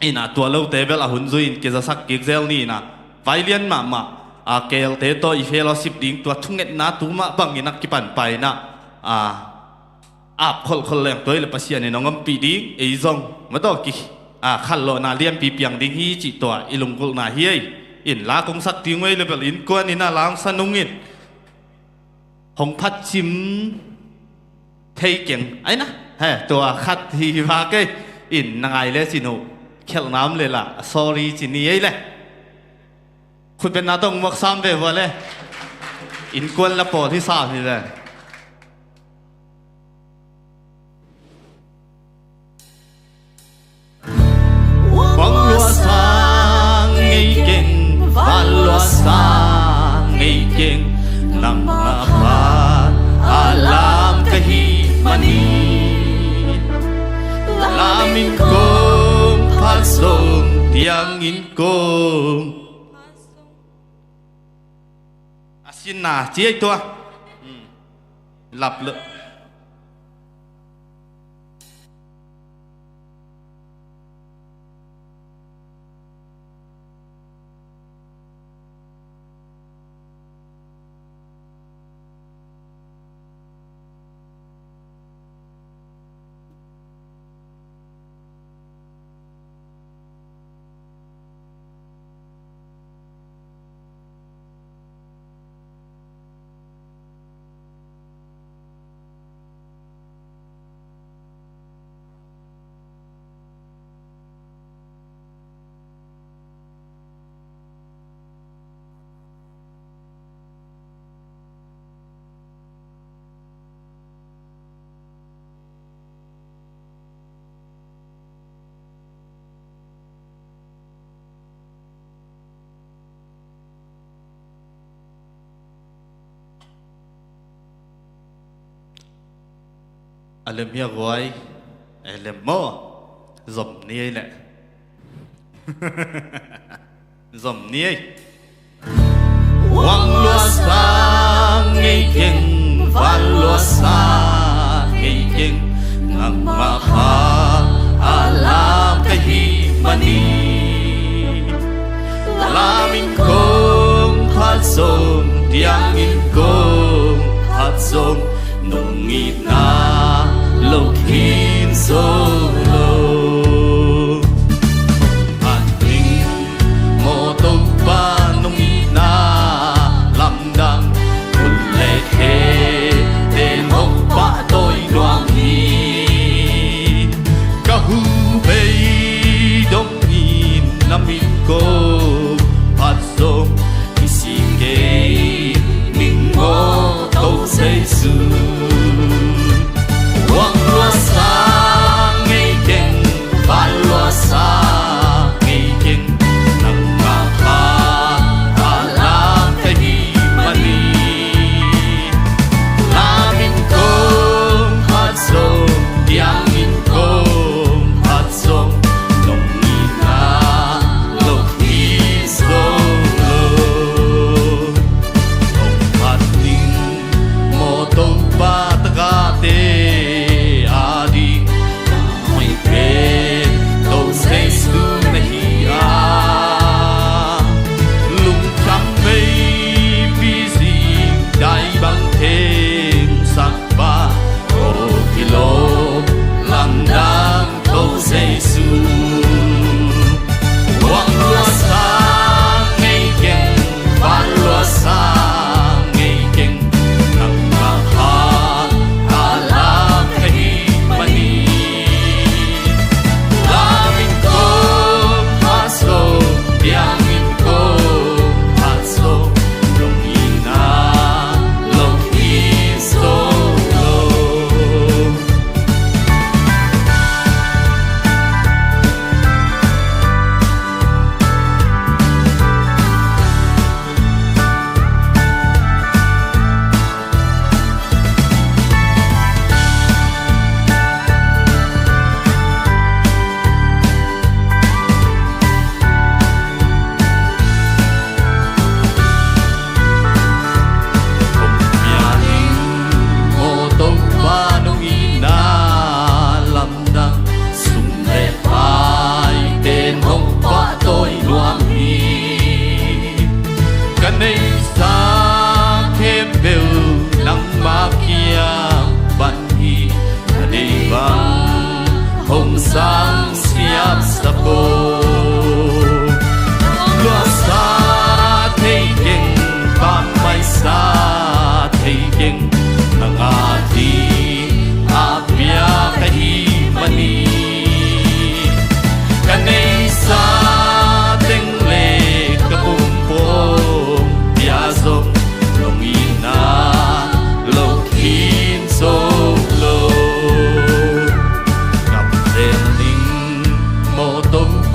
In ah tua lote bel a hun zui in kizasak kik zel ni in ah, vai lian mahmah, a, kelte tawh i fellowship ding tua thungetna tu mah bangin a kipan pai in ah, a, ap kholhkholh leng tua hi leh Pasian in hong ompih ding, ei zong maw taw ki, a, khanlawhna lianpi piang ding hi cih tua i lunggulhna hi ei. In la kong sak ding uh ei leh bel innkuan in ah la hong sa nung in, hong phatcim thei keng ai na. He, tua khat hi hi vak ei. In na ngai le cin uh, khelhna om leh la sorry ci ni ei leh. Khutbetna tawh muak sam ve vua leh. Innkuan la pawl hi sam hi ve. Bang lua sang ngei keng, va Nang in kong. A sin na ci ei tua. Hmm. Lap lo. A lem hi a guai. A lem maw. Zom ni ei leh. Zom ni ei. Uang luasa ngei keng, van luasa ngei keng, nangmah kha a lam ka hih manin. Lam in kong phat zong, diang in kong phat zong, nong itna lo khin zo lo. Phat ding maw Topa, nong itna lamdang, khut le khe ten hong pahtawi nuam hi. Ka hu bei dongin na min kong phat zong, i si kei ning maw Topa Jesu. Uang luasa ngei keng, van luasa ngei keng, nangmah kha a lam ka hih manin. Lam in kong phat zong, diang in kong phat zong, nong itna lo khin zo lo. Hong phat ding maw Topa, tagahte ading mawi pen Topa Jesu na hi a, lungtang meipi zing dai bang thengsak pa, aw kilawm lamdang Topa Jesu. Uang luasa ngei keng, van luasa ngei keng, nangmah kha a lam ka hih manin. Lam in kong phat zong, diang in kong phat zong, nong itna lo khin zo lo. Hong piang ning maw Topa, nong itna lamdang, sum le pai ten hong pahtawi nuam hi. Ka neihsa khempeuh nangmah kiang pan hi, ka deih bang hong sang siamsak aw. Luasa thei keng, pammaihsa thei keng, nang ading a piak ka hih manin. Ka neihsa teng le ka pumpi pia zong, nong itna lo khin zo lo. Ngam zel ning maw Topa,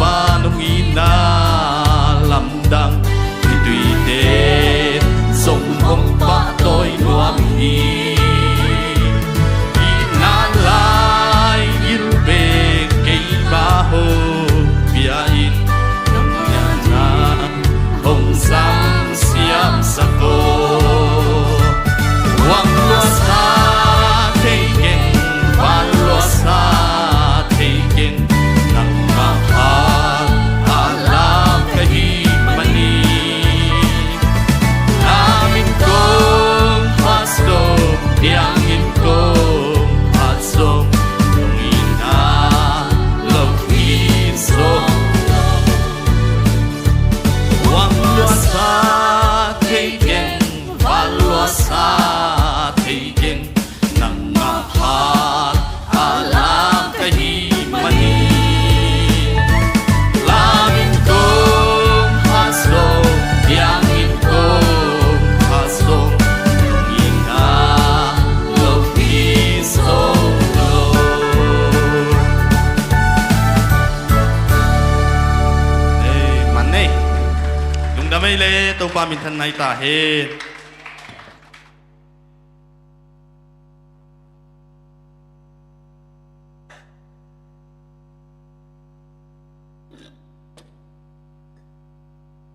Topa minthanna hi ta hen.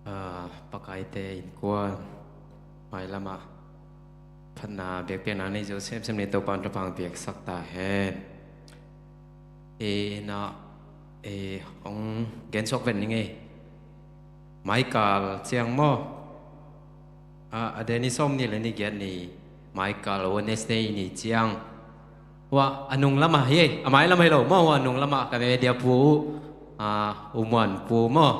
Ah, Pakaite innkuan mailamah phatna biakpiakna nei zo semsem ni Topa in thupha piaksak ta hen. Ina, e, hong gensuak vet ning ei. Maikal ciang maw? A, a deni sawm ni le ni giat ni, Maikal Wednesday ni ciang. Hua a nung lamah hi, a mai lamah hi lo maw, hua a nung lamah ka media pu uh, a, U Muan pu maw,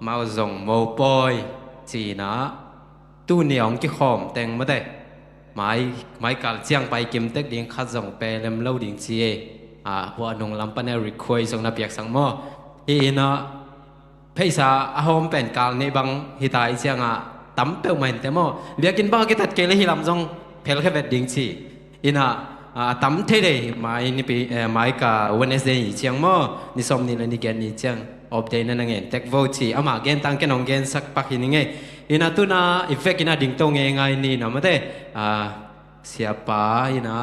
mau zong mopawi cina, tu ni hong kikhawm teng mate. Mai, Maikal ciang pai kim tek ding khat zong pe lem lo ding ci e. A, hua a nung lam pan e request zong na piaksak maw. Hi ina, pheisa a hawm pen kal nih bang hi ta i ciangah tam peuhmah in te maw. Biakinn bang a kitat kei le hi lam zong phel khe vet ding ci. Ina, a, a tam thei dei mai nipi, eh, mai ka Wednesday ni ciang maw. Ni sawm ni le ni giat ni ciang off day na na ngen tek vo ci. Amah gen tang ken hong gensak pak hi ning ei. Ina tuna i vek ina ding to ngei ngai ni na mate. A, Siapa ina,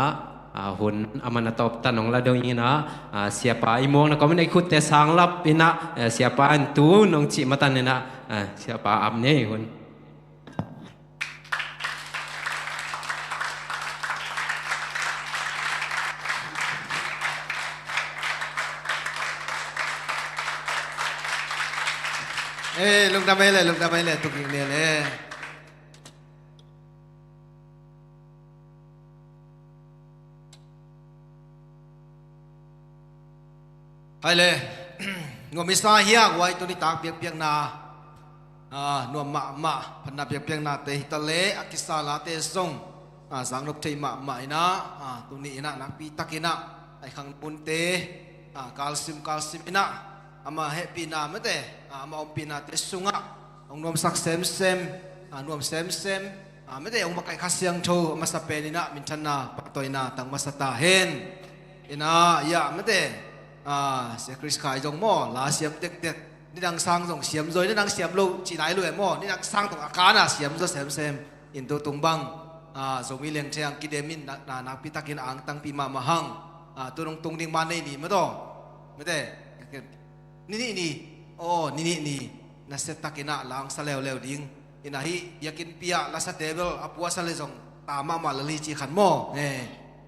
a, hun a man a tawp tan hong la dong ina, a, siapa i muang na komin ei khutte sang lap ina, a, siapa in tu nong cih matan ina, a, siapa ap nei hun. Eh, lungdam ei le, lungdam ei le, tuking ni le. Hai le, nuam i sa hiak huai tuni tak biakpiakna, a, nuam mahmah, phatna biakpiaknate hi ta le, a kisa late zong, a, zaknop thei mahmah ina, a, tuni ina, nakpi tak ina, ai khang bunte, a, kalsim, kalsim ina, ama hehpihna mate, a, ama ompihnate sungah, hong nuamsak semsem, a, nuam semsem, a, mete hong makaih Kha Siangtho a masa pen ina minthanna pahtawi ina tang masa ta hen. Ina, ia, mete, a, Sia Chris Khai zong maw, la siam tektek. Nidang sang zong siam zaw, nidang siam lo, ci nai lo e maw, nidang sang zong a kana siam zaw semsem. In tu tung bang, a, Zomi Lengthe ang kidem in na, na, nakpi takin ang tangpi mahmah hang. A, tu nong tung ding ma nei ni mataw. Mete, ni nih ni, aw, ni nih ni, nasia tak ina la hong sa leuleu ding. Ina hih biakinnpi ah lasate bel a puasa le zong ta mahmah lel hi ci khan maw. Eh,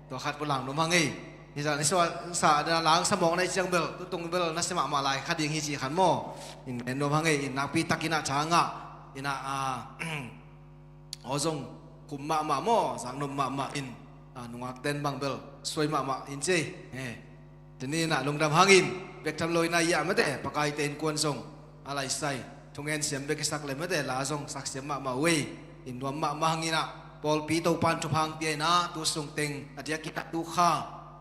tua khat pulak nuam hang ei. Hi zah ni sua sa da la hong sa mawk na hi ciang bel, tutung bel nasia mahmah lai kha ding hi ci khan maw. In, eh, nuam hang ei, in nakpi tak ina thangah, ina, a, aw zong khum mahmah maw, zaknop mahmah in, a, nungak ten bang bel suai mahmah in ci ei. Eh. Tuni ina lungdam hangin, bek tham lo ina ia mete, Pakaite innkuan zong a laisai, thungen siam bek i sak le mete, la zong saksiam mahmah uh ei. In nuam mahmah hang ina, pawlpi Topan thupha hong pia ina, tu sung teng, a diak ina tu kha,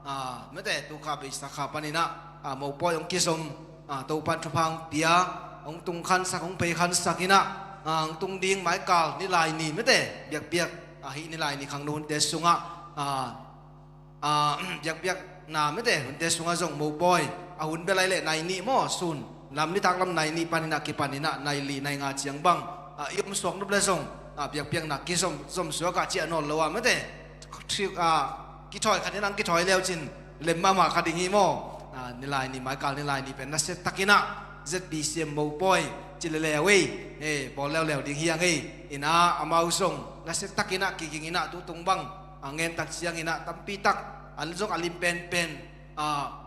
a, mete, tu kha beisa kha pan ina, a, mopawi hong kizom, a, Topan thupha hong pia, hong tung khansak, hong pei khansak ina, a, hong tung ding maikal nilai ni mete, biakpiak, a, hih nilai ni khangno hunte sungah, a, a, biakpiakna mete, hunte sungah zong mopawi, a hun bel ai leh nai nih maw, sun, lam nitak lam nai nih pan ina kipan ina, nai li, nai nga ciang bang, a, i om suak nop le zong, a, biakpiakna kizom, zom suak ah ciah nawn lo a mete, thi-, a, kithawi khat ina ang kithawi leu cin, lem mahmah kha ding hi maw, a, nilai ni, maikal nilai ni pen nasia tak ina, Z B C M mopawi, ci leuleu ei, eh, bawl leuleu ding hi ang ei, ina, amau zong, nasia tak ina, kiging ina, tu tung bang, a ngen tak ciang ina, tampi tak, an zong a lim penpen, a,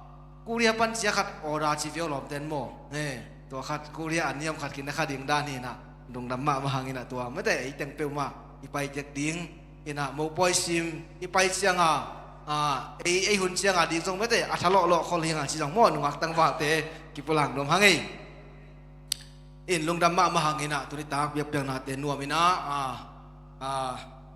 Korea pan cia khat order ci viau lawm ten maw. Eh, tua khat Korea an niam khat kin na kha ding dan hi ina, lungdam mahmah hang ina tua, mete ei teng peuhmah, i pai tek ding, ina, mopawi sim, i pai ciang a, a, ei, ei hun ciang a ding zong mete, a thalawhlawh khol hi ang a ci zong maw, nungak tangvalte, kipulak nuam hang ei. In lungdam mahmah hang ina, tuni tak biakpiaknate nuam ina, a, a,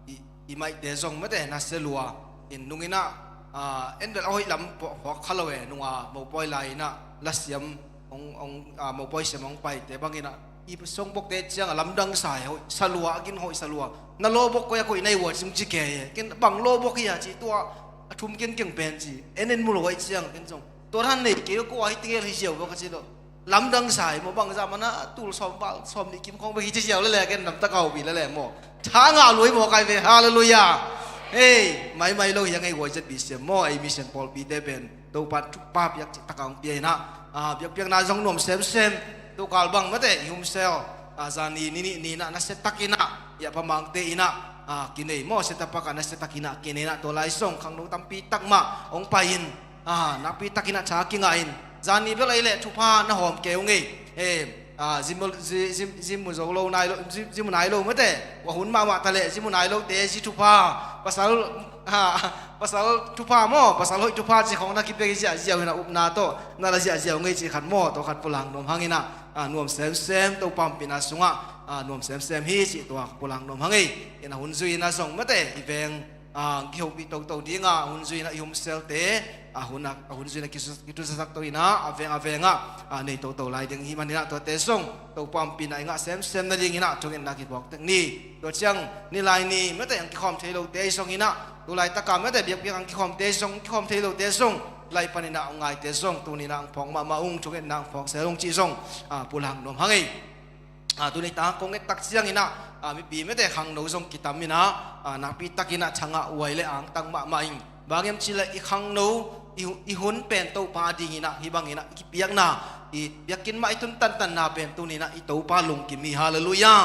i, i maihte zong mete nasia lua. In nung ina, a, en bel a hoih lam phawk kha lo e, nunga mopawi lai ina, lasiam, hong, hong, a, mopawi siam hong paite bang ina, i songbokte ciang a lamdang sa e, hoih sa lua, a kin hoih sa lua. Na lawbok koi a koih na hi ua cing ci kei e. Ken bang lawbok hi a ci tua, a thum kengkeng pen ci. En en mu lo a i ciang, ken zong. Tua han nei kei ko a hi tingel hi ziau bok a ci lo. lamdang sa hi maw, bangzah mana tul sawm val sawm nih kim khawng bek hi ci ziau lele, ken namtak a hopih lele maw. Tha ngah lua hi maw kai ve, halleluiah. Hei, maimai lo hi a ngei guai zet bisiam maw, ei mission pawlpite pen Topa thupha biak cih taka hong pia inah, a, biakpiakna zong nuam semsem. Tokal bang mate i humsel, a, zani ni nih ni inah nasia takinah i a pamangte inah, a, kinei maw, siatapak ah nasia takinah kinei inah, tua lai zong khangno tampi tak mah hong pai in, a, nakpi takinah tha kingah in, zani bel ei leh thupha na hawm kei ung ei. E, a, zimu, zi, zi, zimu zo lo nai lo, zi, zimu nai lo mate, wa hun mahmah ta leh zimu nai lote zi thupha, pasal, a, pasal thupha maw, pasal hoih thupha ci khawng na kipia hi ziahziau inah, upna tawh na la ziahziau ngei ci khat maw, tua khat pulak nuam hang inah, a, nuam semsem, Topa ompihna sungah, a, nuam semsem hi cih tua pulak nuam hang ei. Inah hun zui inah zong mate i veng, a, kihopih toto dingah, hun zui inah i humselte, a, hun a, a hun zui inah kisu-, kitusasak to inah, a veng a vengah, a, nei toto lai ding hi man inah, tuate zong Topa ompihna i ngah semsem nading inah thungetna kibuak tek ni. Tua ciang nilai ni mate ang kikhawm thei lote i zong inah, tu laitakah mate biakpiak ang kikhawmte zong, kikhawm thei lote zong, lai pan inah hong ngaite zong tuni inah ang phawk mahmah ung, thungetna ang phawk sel ung cih zong, a, pulak nuam hang ei. A, tuni tak kong et tak ciang inah, a, mipi mate khangno zong kitam inah, a, nakpi tak inah tha ngah huai le angtang mahmah ing. Bang hiam cih leh i khangno, i hu-, i hun pen Topa ading inah, hih bang inah i kipiakna, i biakinn mah i tun tantanna pen tuni inah i Topa lungkim hi, halleluiah.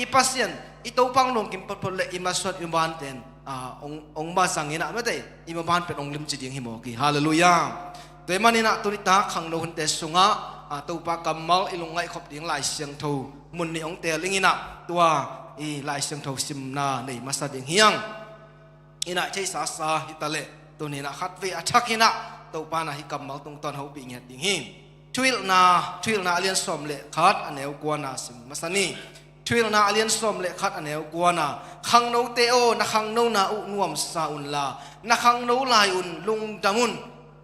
I Pasian, i Topa hong lungkim photphot leh i masuan i maban pen, a, hong, hong mazang inah mate, i maban pen hong limci ding hi mawk hi, halleluiah. Tua ahih man inah tuni tak khangno hunte sungah, a, Topa kammal i lungngaih khop ding Lai Siangtho mun nih hong teel ing inah, tua i Lai Siangtho simna nei masa ding hi hang. Inah i theihsasa hi ta leh tuni inah khatvei a thak inah Topa inah hih kammal tungtawn hopih ngiat ding hi. Thuhilhna, Thuhilhna a lian sawm le khat a neu kuana sim masa ni. Thuhilhna a lian sawm le khat a neu kuana, khangnote aw, na khangnona uh nuamsa unla, na khangno lai un lungdam un.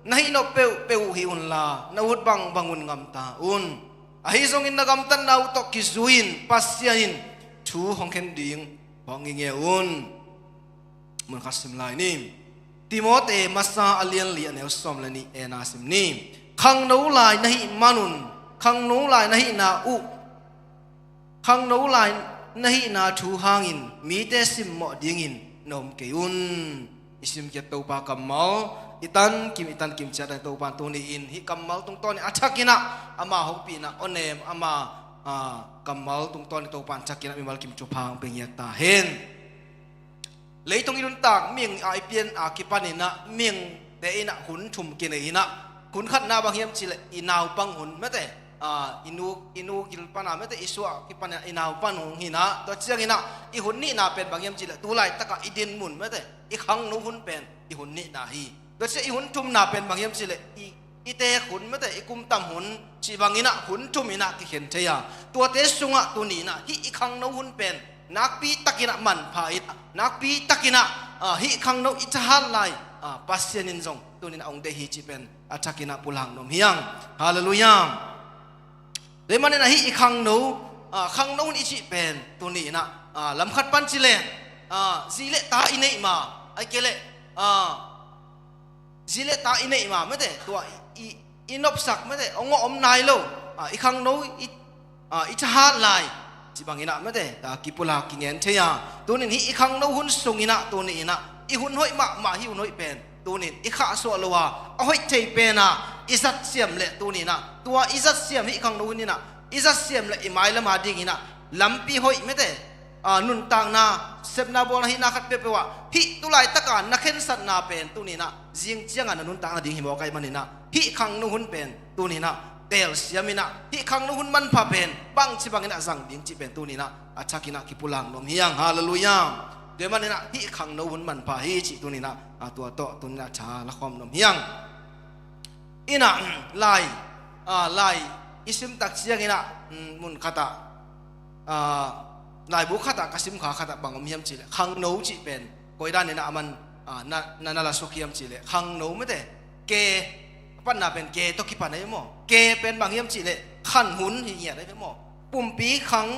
Na hih nop peuhpeuh uh hih unla, na ut bangbang un ngamta un. Ahi zongin na gamtatna uh tawh kizui-in Pasian in thu hong khen ding phawk ngingeu un. Mun khat sim lai ni. Timote masa a lian li a neu sawm le nih, e na sim ni. Khangno lai na hih man un, khangno lai na hihna uh, khangno lai na hihna thu hangin mite simmawh dingin na om kei un. I simkhiat Topa kammal i tankim, i tankim ciat a Topa in tuni-in hih kammal tungtawn in a thak inah ama hopihna awnem, ama, a, kammal tungtawn in Topa in thak inah mimal kim thupha hong pia ngiat ta hen. Leitung i nuntak mihing a i pian a kipan inah mihingte inah hun thum kinei inah, hun khatna bang hiam cih leh i naupang hun mate, a, i nu, i nu gil pan a mate, i suah kipan inah i naupang hun hi inah, tua ciang inah i hun nihna pen bang hiam cih leh tu laitak a i dinmun mate, i khangno hun pen i hun nihna hi. Tua ciang i hun thumna pen bang hiam cih leh i i teek hun mate, i kum tam hun cih bang inah hun thum inah kikhen thei a, tuate sungah tuni inah hih i khangno hun pen nakpi tak inah manpha inah, nakpi tak inah, a, hih khangno i thahat lai, a, Pasian in zong tuni inah hong deih hi cih pen a thak inah pulak nuam hi hang. Halleluiah. Tua ahih man inah hih i khangno, a, khangno hun i cih pen tuni inah, a, lam khat pan cih leh, a, zi le ta i neih ma, ahih kei leh, a, zi le ta i neih ma mate, tua i, i, i nopsak mate, hong om nai lo, a, i khangno i, a, i thahat lai cih bang inah mate, a, kipulak kingen thei a, tuni in hih i khangno hun sung inah tuni inah i hun hoih mahmah, hih hun hoih pen tuni in i khahsuah lo a, a hoih thei pen a i zat siam leh tuni inah tua i zat siam, hih khangno hun inah i zat siam leh i mailam a ding inah lampi hoih mate, a, nuntakna, sepna bawlna hihna khat peuhpeuh ah hih tu laitak a na khensatna pen tuni inah zing ciang a na nuntakna ding hi mawk ahih man inah hih khangno hun pen tuni inah telsiam inah, hih khangno hun manpha pen bangci bang inah zang ding cih pen tuni inah a thak inah kipulak nuam hi hang. Halleluiah. Tua ahih man inah hih khangno hun manpha hi cih tuni inah, a, tua tawh tuni inah tha la khawm nuam hi hang. Inah, lai, a, lai i sim tak ciang inah, mm, mun khat ah, a, laibu khat ah ka sim kha khat ah bang om hiam cih leh khangno cih pen koi dan inah aman, a, na, na, na la suk hiam cih leh khangno mate, ke, a panna pen ke tawh kipan ahi maw. Ke pen bang hiam cih leh khan hun hi ngiat ahi maw. Pumpi khang,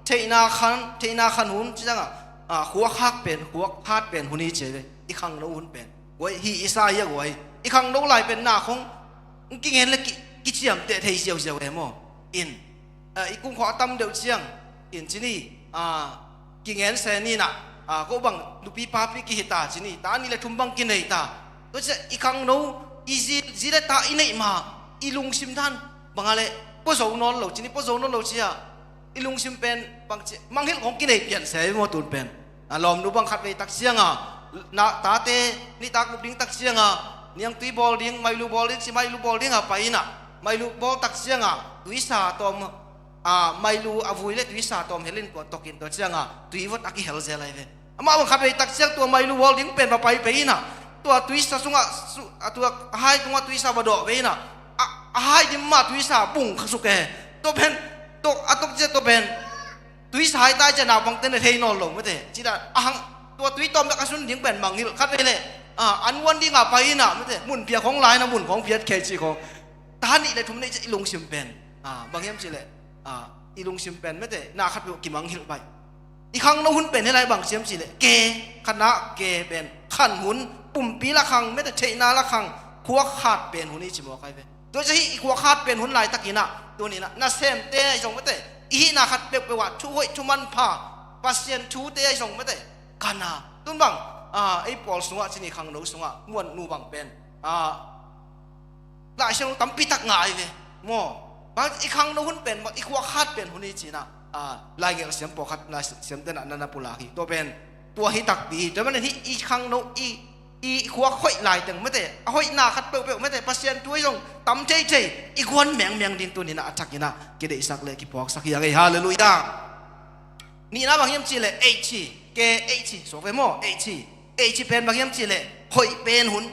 theihna khan, theihna khan hun ci ciang a, a, khuak hak pen, khuak hat pen hun hi ci ve, i khangno hun pen. Guai, hih i sa hi a guai. I khangno lai pen na khong kingen le ki, kiciamteh thei ziauziau e maw. In, ah, i kumkhua a tam deuh ciang in ci ni, ah, kingen se ni na, ah, ko bang nupi papi kihi ta ci ni, ta nih le thum bang kinei ta. Tua ciah i khangno, i zi, zi le ta i neih ma, i lungsim dan bang a le pua zo nawn lo ci ni, pua zo nawn lo ciah i lungsim pen bang ci, manghilh khong kinei pian se maw tun pen. A lawmnu bang khat vei tak cianga, na, tate nitak lup ding tak cianga, niangtui bawl ding, mailu bawl ding ci, mailu bawl dinga pai ina, mailu bawl tak cianga tuisa tawm, a, mailu a vui le tuisa tawm helin tua tokin tua cianga tui vot a kihel zel ai ve. Amah bang khat vei tak ciang tua mailu bawl ding pen va pai pe ina, tua tuisa sungah su-, a, tua a hai tungah tuisa va dawh pe ina, a, a hai dim mah tuisa bung kha suk e. Tua pen, tua a tok ciah tua pen tuisa hai tai ciah naupangte ne thei nawn lo mate. Ci dan a hang, tua tui tawm bek a sun ding pen manghilh khat vei le, a, an uan dinga pai ina mate, mun phiat khong lai na, mun khong phiat khei ci khong. Ta nih le thum neih ciah i lungsim pen, a, bang hiam ci le, a, i lungsim pen mate, na khat peuh kimanghilh baih. I khangno hun pen hi lai bang ci hiam ci le, ke, khatna ke pen khan hun, pumpi la khang mate, theihna la khang, khuak khat pen hun hi ci mawk ai ve. Tua ciah hih i khuak khat pen hun laitakin ah, tuni-in ah nasemte ahi zong mate, i hihna khat peuhpeuh ah thu hoih thu manpha, Pasian thute ahi zong mate, kan a. Tun bang, a, ei pawl sungah ci ni, khangno sungah muannu bang pen, a, Lai Siangtho tampi tak ngah ai ve maw. Bang i khangno hun pen, bang i khuak khat pen hun hi ci-in ah, a, laigelh siam pawlkhat, lai siamte na, na, na pulak hi. Tua pen tua hi takpi hi. Tua manin hih i khangno, i i khuak hoih laiteng mate, a hoihna khat peuhpeuh mate, Pasian thu ahi zong tam theithei, i guan mengmeng ding tuni-in ah a thakin ah kideihsak le kipuaksak hi a ngei. Halleluiah. Nihna bang hiam ci le, H, ke H, suak ve maw, H. H pen bang hiam ci le, hoih pen hun.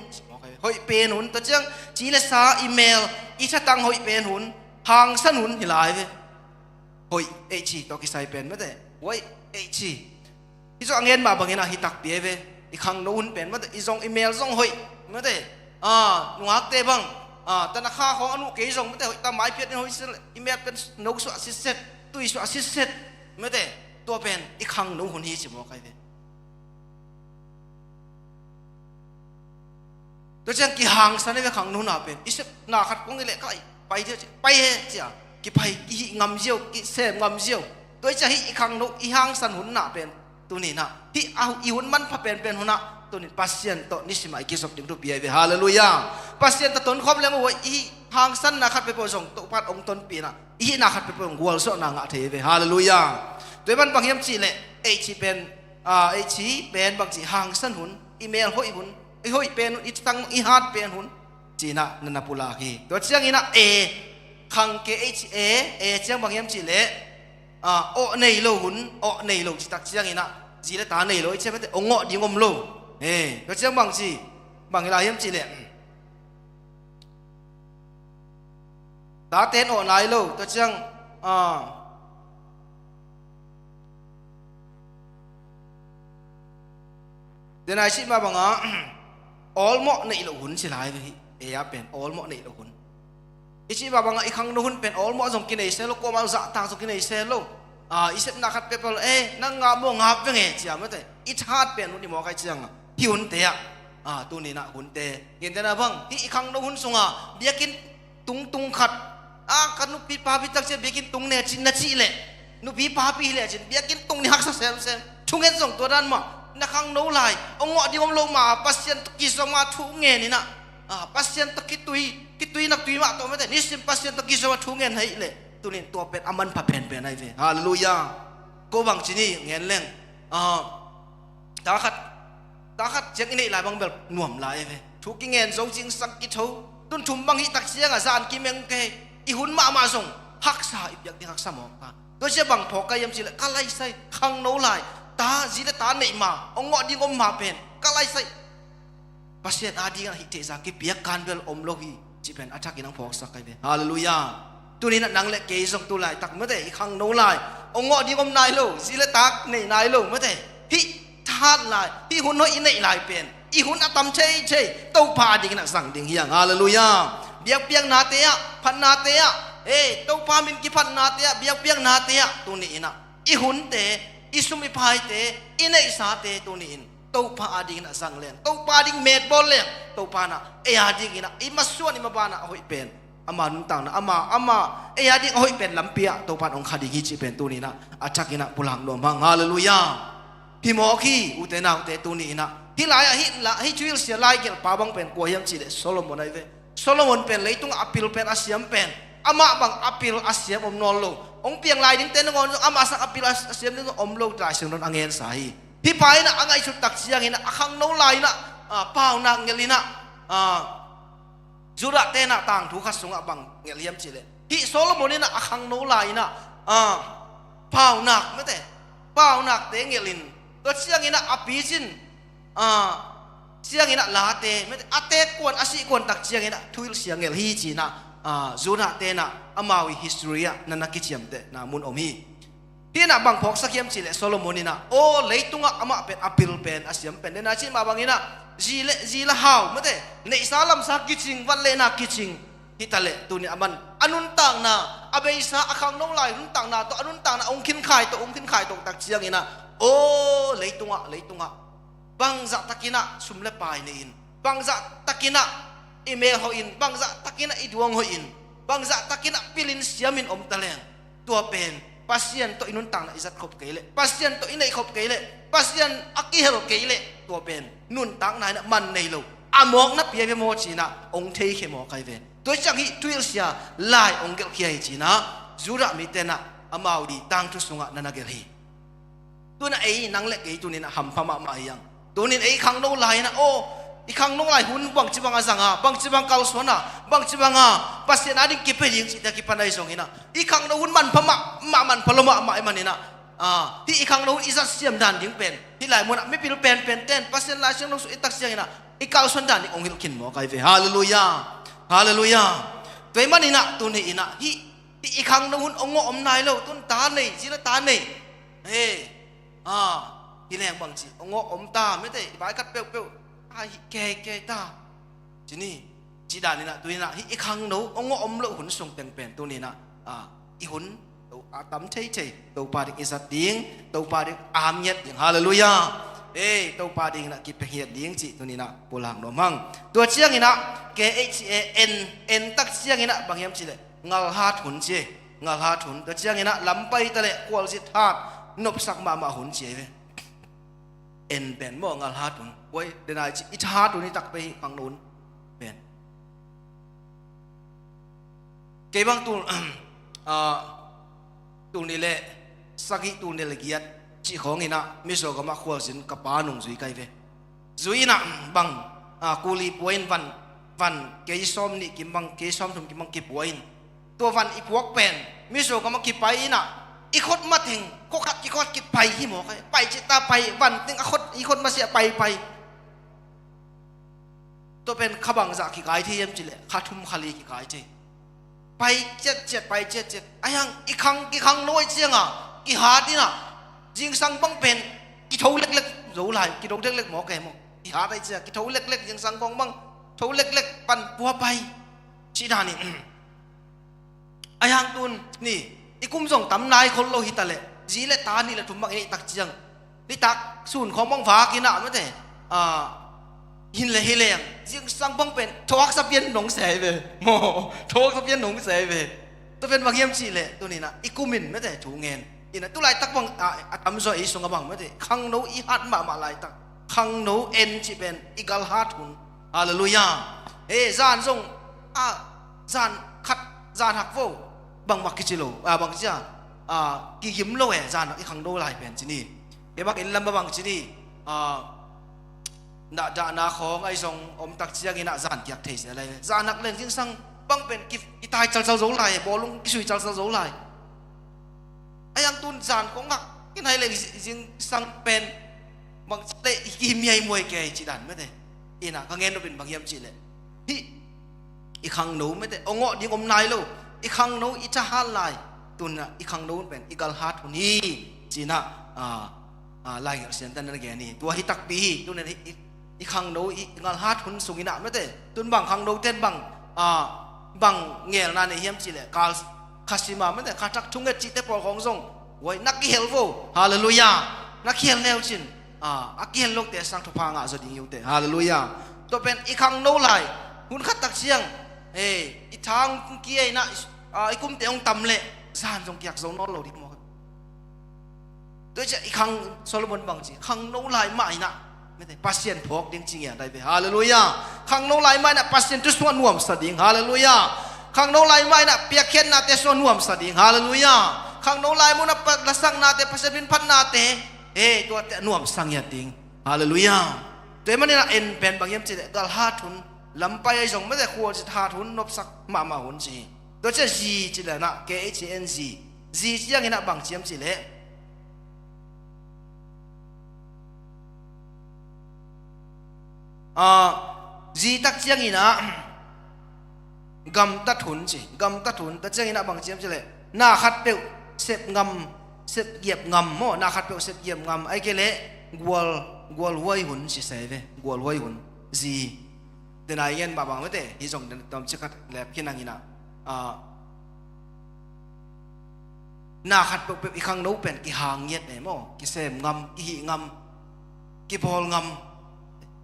Hoih pen hun, tua ciang ci le sa, i mel, i thatang hoih pen hun, hangsan hun hi lai ve. Hoih, H, tua kisai pen mate, hoih, H. Hi zong a ngen mah bangin ah hi takpi ai ve. I khangno hun pen mate, i zong i mel zong hoih mate. A, nungakte bang, a, tana kha khawng a nuh kei zong mate, hoih ta, mai phiat in hoih sitset, i mel pen no suah sitset, tui suah sitset mate. Tua pen i khangno hun hi ci mawk ai ve. Tua ciang kihangsan ai ve khangno na pen. I sepna khat kong i leh ka pai, pai dia ci, pai he cia. Kipai, kihih ngam ziau, kisem ngam ziau. Tua ciang hih i khangno, i hangsan hun na pen tuni-in ah, hih a, i hun manpha penpen hun ah tuni-in Pasian tawh nisim ah i kizop ding thupi ai ve. Halleluiah. Pasian tawh tonkhawm leng uh, i hangsanna khat peuhpeuh zong Topa'n hong tonpih in ah, i hihna khat peuhpeuh hong gualzawhna ngah thei ai ve. Halleluiah. Tua i ban bang hiam ci le, H pen, a, H pen bang ci, hangsan hun, i mel hoih hun, i hoih pen hun, i tang i hat pen hun ci-in ah na na pulak hi. Tua ciangin ah A, khang ke H A, A ciang bang hiam ci le, a, awh nei lo hun, awh nei lo citak ciangin ah zi le ta nei lo, i ciang mate, awh ngawh ding om lo. E, tua ciang bang ci, bang hi lai hiam ci le, tate in awh nai lo, tua ciang, a, Tua nai cih mah bangah awlmawh neih loh hun ci lai ve hi. Ei a pen awlmawh neih loh hun. I cih mah bangah i khangno hun pen awlmawh zong kinei se lo, kuamah zahtak zong kinei se lo. A, i sepna khat peuhpeuh, eh, nang ngap maw, ngap veng e, cia mate. I thahat pen hun i mawk ai ciangah, hih hunte ah, a, tuni-in ah hunte, gentehna bang, hih i khangno hun sungah biakinn tungtung khat, a, ka nupi papi tak ciah biakinn tung ne cin na cih leh, nupi papi hi lecin biakinn tung ni haksa semsem. Thungen zong tua dan mah, na khangno lai, awh ngawh ding om lo mah, Pasian tawh kizom a thu ngen in ah, a, Pasian tawh kitui, kitui nak tui mah tawh mate, nisim Pasian tawh kizom a thu ngen hi leh, tuni-in tua pen a manpha penpen ai ve. Halleluiah. Ko bang ci ni ngen leng, a, ta khat, ta khat ciang i neih lai bang bel nuam lai ve. Thu kingen zo, zingsang kitho. Tun thum bang hih tak ciangah zan kimeng kei. I hun mahmah zong haksa, i piak ding haksa mawk ta. Tua ciah bang phawk ka hiam cih leh, ka laisai khangno lai, ta, zi le ta neih ma, awh ngawh ding om ma pen ka laisai Pasian adingin ah hih theihsa kipiak kan bel om lo hi cih pen a thakin hong phawksak ai ve. Halleluiah. Tuni-in ah nang le kei zong tu laitak mate, i khangno lai, awh ngawh ding om nai lo, zi le ta nei nai lo mate. Hih thahat lai, hih hun hoih i neih lai pen, i hun a tam theithei Topa adingin ah zang ding hi hang. Halleluiah. Biakpiaknate ah, phatnate ah, eh, Topa min kiphatnate ah, biakpiaknate ah, tuni-in ah i hunte, i sum i paite, i neihsate tuni-in Topa adingin ah zang leng, Topa ading metbawl leng, Topa in ah ei adingin ah i masuan i maban ah a hoih pen Ama nuntakna, ama, ama, ei a ding a hoih pen lampi ah Topa in hong kha ding hi cih pen tuni in ah a thak in ah pulak nuam hang. Halleluiah. Hi mawk hi, ute naute, tuni in ah. Hih lai-ah, hih la, hih thuhilhsia laigelhpa bang pen kua hiam cih leh Solomon ahi ve. Solomon pen leitungah a pil pen, a siam pen, amah bang a pil a siam om nawn lo. Hong piang lai dingte nangawn amah sang a pil a, a siam ding om lo, Lai Siangtho in a ngensa hi. Hih pa in ah a ngaihsut tak ciangin ah, a khangno lai in ah, ah, paunak ngelh in ah, ah, Judah te'n ah tangthu khat sungah bang ngelh hiam cih leh, hih Solomon in ah a khangno lai in ah, ah, paunak, mate, paunakte ngelh in, tua ciangin ah a picin, ah, ciangin ah late, mate, a teek kuan, a sih kuan tak ciangin ah thuhilhsia ngelh hi ci-in ah, ah, Judah te'n ah amau ii history ah na na kiciamtehna mun om hi. Hih in ah bang phawksak hiam cih leh Solomon in ah, aw, leitungah amah pen a pil pen, a siam pen, den a cih mah bangin ah, zi le, zi le hau, mate, neihsa lamsa kicing, van le na kicing hi ta leh, tuni a man a nuntakna, a beisa, a khangno lai nuntakna tawh, a nuntakna hong khinkhai tawh, hong khinkhai tawh tak ciangin ah, aw, leitungah, leitungah bangzah takin ah sum le pai nei-in, bangzah takin ah i mel hoih in, bangzah takin ah i duang hoih in, bangzah takin ah pil in siam in om ta leng, tua pen Pasian tawh i nuntakna i zat khop kei leh, Pasian tawh i neih khop kei leh, Pasian a kihel kei leh, tua pen nuntakna in ah man nei lo, a mawkna pi ahi ve maw ci-in ah hong theikhia mawk ahi ve. Tua ciang hih thuhilhsia lai hong gelhkhia hi ci-in ah Judah mite'n ah amau ii tangthu sungah na na gelh hi. Tu-in ah ei, nang le kei tuni in ah hampha mahmah hi hang. Tuni in ei khangno lai in ah, aw, i khangno lai hun bangci bang a zang a, bangci bang kalsuan a, bangci bang a Pasian a ding kipia ding cihte a kipan ahi zongin ah, i khangno hun manpha mahmah, manpha lua mahmah ahih manin ah, ah, hih i khangno hun i zat siam dan ding pen, hih lai mun ah mipil penpen te'n Pasian Lai Siangtho sung i tak ciangin ah i kalsuan dan ding hong hilh khin mawk ahi ve. Halleluiah. Halleluiah. Tua ahih manin ah tuni in ah hih, hih i khangno hun hong ngawh om nai lo, tu-in ta nei, zi le ta nei. He, ah, hi leng bangci, hong ngawh om ta, mate, i vai khat peuhpeuh, ah, hi kei kei ta, ci ni. Cih dan in ah, tu-in ah, hih i khangno hong ngawh om loh hun sung teng pen, tuni in ah, ah, i hun, to, a tam theithei, Topa ding i zat ding, Topa ding a ham ngiat ding, halleluiah. Ei, Topa ding in ah kipia ngiat ding cih, tuni in ah pulak nuam hang. Tua ciangin ah, K H A N, en tak ciangin ah, bang hiam cih leh, ngalhat hun ci, ngalhat hun. Tua ciangin ah lam pai ta leh khualzin hat, nopsak mahmah hun ci ahi ve. En pen maw, ngalhat hun. Oi, den a i ci, i thahat hun hi takpi hi, khangno hun pen. Kei bang tul, ah, tul nih le sagih, tul nih le giat cih khawngin ah Mizo gamah khualzin ka pa nung zui ka hi ve. Zui in ah bang, ah, kuli pua in van, van kei sawm nih kim bang, kei sawm thum kim bang kipua in. Tua van i puak pen Mizo gamah kipai in ah, i khut mateng, khua khat kikhua khat kipai hi mawk hi. Pai cih ta pai, van teng a khut, i khut masiah pai pai. Tua pen kha bangzah kikai thei hiam cih leh, kha thum kha li kikai thei. Pai ciatciat, pai ciatciat. Ahi hang i khang, i khangno ahih ciangin, kihat in ah, zingsang bang pen kitho leklek zo lai, kitho leklek mawk e maw. Kihat ahih ciangin kitho leklek, zingsang kong bang tho leklek, pan pua pai. Cih dan in. Ahi hang tun ni, i kum zong tam nai khol lo hi ta leh, zi le ta nih le thum bang i neih tak ciang, nitak sun khawng bang vak in ah, mate, ah, hin le hi leng, zingsang bang pen thawhaksa pian nong se hi ve. Maw, thawhaksa pian nong se hi ve. Tua pen bang hiam cih leh, tuni in ah i kum in, mate, thu ngen in ah, tu laitak bang, ah, a tamzaw ei sungah bang, mate, khangno i hat mahmah laitak, khangno en cih pen i galhat hun. Halleluiah. He, zan zong, ah, zan khat, zan hak vo, bangmah kici lo, ah, bang ci a, ah, kigim lo e, zan hak i khangno lai pen ci ni. Kei bang inn lam ah bang ci ni, ah, na, dahna khawng ahi zong om tak ciangin ah zan kiak thei zel lai. Zan hak leng zingsang bang pen ki, kitai calcal zo lai, bawlung kisui calcal zo lai. Ahi hang tun zan khawng hak, kinai leng zi-, zingsang pen bang ci leh i kihim hiaimuai kei cih dan, mate. In ah ka gen nop in bang hiam cih leh, hih i khangno, mate, hong ngawh ding om nai lo. I khangno i thahat lai, tun ah i khangno pen i galhat hun hi, ci-in ah, ah, ah, Lai Siangtho in na gen hi. Tua hi takpi hi, tun ah i, i, i khangno i, i galhat hun sungin ah, mate, tun bang khangno ten bang, ah, bang ngelna nei hiam cih leh, kal khasim a, mate, kha thak thunget cihte pawl khawng zong, oi, na kihel vo. Halleluiah. Na kihel neu cin, ah, a kihel lote sang thupha ngah zaw ding hi uh teh. Halleluiah. Tua pen i khangno lai, hun khat tak ciang, Hei, i thang kia inah, ah, i kumte hong tam leh zan zong kiak zo nawn lo ding maw. Tua ciah i khang, Solomon bang ci, khangno lai mah inah, mete, Pasian phawk ding ci ngiat dai ve. Halleluiah. Khangno lai mah inah Pasian thu sungah nuamsa ding. Halleluiah. Khangno lai mah inah piakkhiatnate sungah nuamsa ding. Halleluiah. Khangno lai munah pa-, lasaknate, Pasian minphatnate, hei, tuate nuamsa ngiat ding. Halleluiah. Tua ahih maninah en pen bang hiam cihleh, gal hat hun, lampai ahi zong, mete, khualzin hat hun, nopsak mahmah hun ci. Tua ciah zi ci leh inah, K H A N G. Zi cianginah bang ci hiam cihleh, ah, zi tak cianginah gamtat hun ci. Gamtat hun, tua cianginah bang ci hiam cihleh, na khatpeuh sep ngam, sep giap ngam maw, na khatpeuh sep giap ngam, ahih kei leh gual, gualhuai hun ci se ve, gualhuai hun. Zi. Tena i ngen mah bang mete, hih zong den tom cikhat lep khinanginah, ah, na khat peuhpeuh i khangno pen kihang ngiat ne maw, kisem ngam, kihih ngam, kibawl ngam.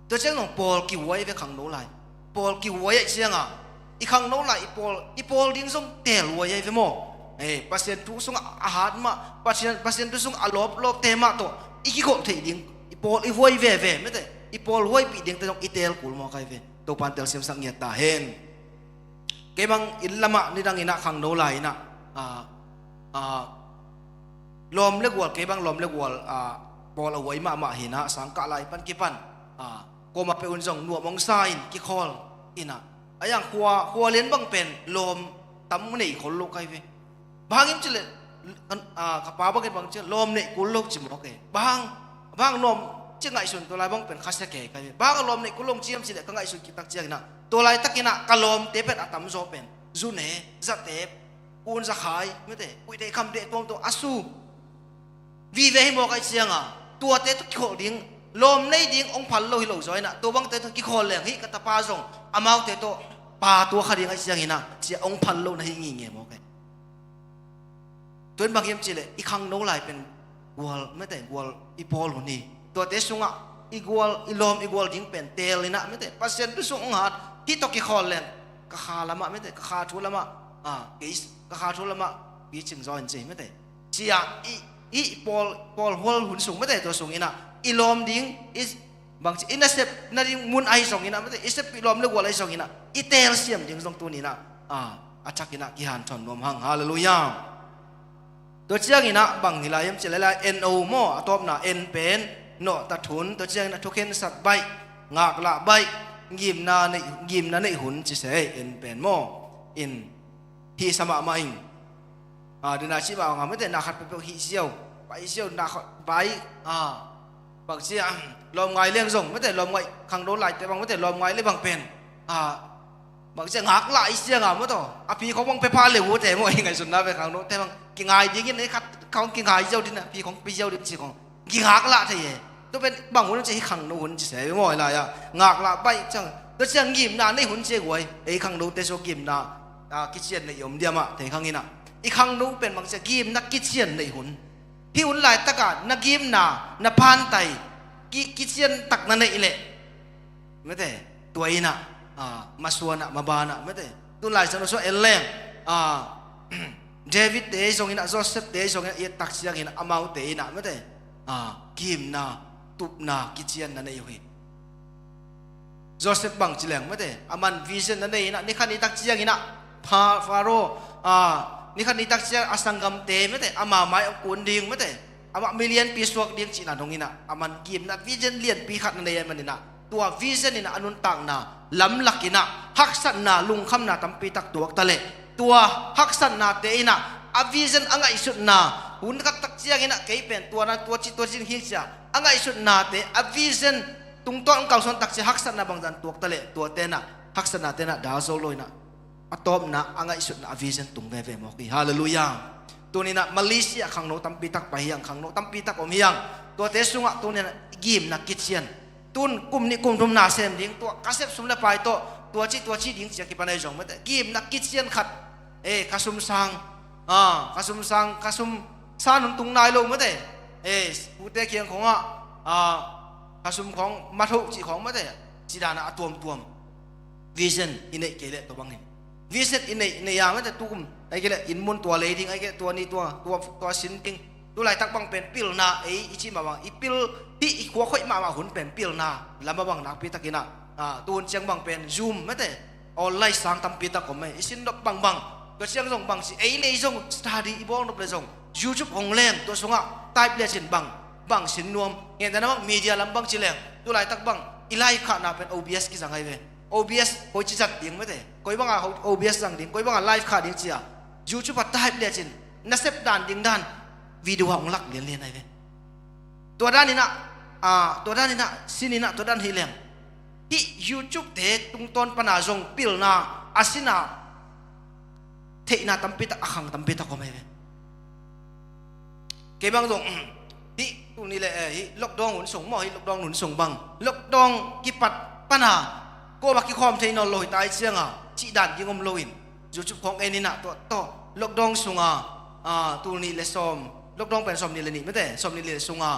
Tua ciang zong pawl kihuai ve khangno lai. Pawl kihuai ahih ciangah i khangno lai i pawl, i pawl ding zong teelhuai ahi ve maw. Eh, Pasian thu sungah a hat mah, Pasian, Pasian thu sungah a lawplawpte mah tawh i kikhawh theih ding, i pawl i huai veve mete, i pawl huaipih dingte zong i teel kul mawk ahi ve. Topan telsiamsak ngiat ta hen. Kei bang inn lamah nidang inah khangno lai inah, ah, ah, lawm le gual, kei bang lawm le gual, ah, pawl a huai mahmah hi inah, sangkah lai pan kipan, ah, kuamah peuh un zong nuam hong sa in kikhawl inah. A iang khua, khua lian bang pen lawm tam nei khol lo kai ve. Bang hang hiam cihleh, ah, ka pa bangin bang cihleh lawm neih kul lo ci mawk e. Bang hang, bang hang lawm ci ngaihsun tua lai bang pen khasia kei kai ve. Bang hang lawm neih kul lo ci hiam cihleh ka ngaihsun kik tak cianginah, tua laitak inah ka lawmte pen a tamzaw pen zune, zatep, un zakhai mete, kuihte khamte tuamtuam a su vive hi mawk ahih ciangah, tuate tawh kikholh ding, lawm nei ding hong phal lo hi lo zaw inah, tua bangte tawh kikhawl leng hih ka tapa zong amaute tawh pa tua kha ding ahih cianginah, cia hong phal lo na hi ngingei mawk e. Tua in bang hiam cihleh i khangno lai pen gual mete, gual i pawl hun hi. Tuate sungah i gual, i lawm i gual ding pen teel inah mete, Pasian thu sung hong hat, hih tawh kikhawl leng ka kha lamah mete, ka kha thu lamah, ah, kei ka kha thu lamah picing zaw in ci mete. Cia i, i pawl, pawl hual hun sung mete, tua sung inah i lawm ding, i bangci i nasep nading mun ahi zong inah mete, i seppih lawm le gual ahi zong inah i teelsiam ding zong tuni inah, ah, a thak inah kihanthawn nuam hang. Halleluiah. Tua cianginah bang hi lai hiam cihleh, lai N O maw, a tawpna N pen nawhtat hun, tua cianginah thukhensat baih, ngaklah baih, ngimna neih, ngimna neih hun ci se N pen maw. In hih sa mahmah ing. Ah, dena cih mah bang a mete, na khat peuhpeuh hih ziau, pai ziau, na khat pai, ah, bangci a, lawmngai leng zong mete, lawmngai khangno laite bang mete, lawmngai le bang pen, ah, bangci a ngaklah i ciangah maw tawh, a phi khong bang pia pha le uh te maw, i ngaihsutna ve khangnote bang kingai dingin, ei khat khong kingai ziau ding a, phi khong pia ziau ding ci khong kingaklah thei e. Tua pen bang hun ci, hih khangno hun ci se ve maw, hih lai-ah ngaklah baih ciang, tua ciang ngimna neih hun ci e guai. Ei khangnote sung ngimna, ah, kician neih om diam ah, thei khang inah, i khangno pen bangci a ngimna kician neih hun. Hih hun laitakah na ngimna, na phantai ki, kician tak na neih leh mete, tua inah, ah, masuanah, mabanah mete, tun lai ciang na suah en leng, ah, David te zong inah, Joseph te zong inah, i et tak ciang inah amaute inah mete, ah, ngimna, tupna, kicianna nei uh hi. Joseph bang ci leng mete, aman vision na nei inah, nikhat ni tak ciang inah Pha-, Pharaoh, ah, nikhat ni tak ciang a sanggamte mete, ama mai hong kun ding mete, amah mi lianpi suak ding cihna dong inah, aman ngimna vision lianpi khat na nei ahih maninah, tua vision inah a nuntakna lamlak inah haksatna, lungkhamna tampi tak tuak taleh, tua haksatnate inah a vision a ngaihsutna hun khat tak ciang inah, kei pen tua na, tua ci, tua ci ding hi cia, a ngaihsutnate, a vision tungtawn hong kalsuan tak ciang haksatna bangzah tuak taleh, tuate inah, haksatnate inah dal zo lo inah, a tawpna a ngaihsutna, a vision tung veve mawk hi. Halleluiah. Tuni inah Malaysia khangno tampi tak pai hi hang, khangno tampi tak om hi hang. Tuate sungah tuni inah ngimna kician, tun kum nih kum thum na sem ding, tua ka sep sum le pai tawh tua ci, tua ci ding ci a kipan ahi zong mete, ngimna kician khat. Eh, ka sum sang, ah, ka sum sang, ka sum san hun tung nai lo mete. Eh, pute kiang khongah, ah, ka sum khong matho cih khong mete, ci danah a tuamtuam vision i neih kei leh tua bangin Vision i neih, neih a mate tukum, ahih kei leh inn mun tua lei ding, ahih kei leh tua ni tua, tua, tua sin ding. Tu laitak bang pen pilna, ei i cih mah bang, i pil, hih i khuak hoih mahmah hun pen pilna lam ah bang nakpi takin ah, ah, tuhun ciang bang pen Zoom mate, online sang tampi tak om e, i sin nop bangbang. Tua ciang zong bang ci, ei lei zong study i bawl nop leh zong YouTube hong leng, tua sungah type lecin bang, bang sin nuam. Ngen dan a bang media lam bang ci leng, tu laitak bang i live khahna pen O B S kizang ahi ve. O B S koici zat ding mate, koi banga O B S zang ding, koi banga live khah ding ci a, YouTube ah type lecin na sep dan ding dan video ah hong lak lianlian ahi ve. Tua dan in ah, ah, tua dan in ah, sin in ah, tua dan hi leng, hih YouTube te tungtawn pana zong pilna a sin a theihna tampi tak, a khang tampi tak om ahi ve. Kei bang zong, hih tul nih leh, eh, hih lockdown hun sung maw, hih lockdown hun sung bang, lockdown kipat pana kuamah kikhawm thei nawn lo hi ta, ahih cianga cih dan ding om loin, YouTube khawng en in ah, tua, tua lockdown sunga, ah, tul nih leh sawm, lockdown pen sawm nih leh nih mate, sawm nih leh sunga,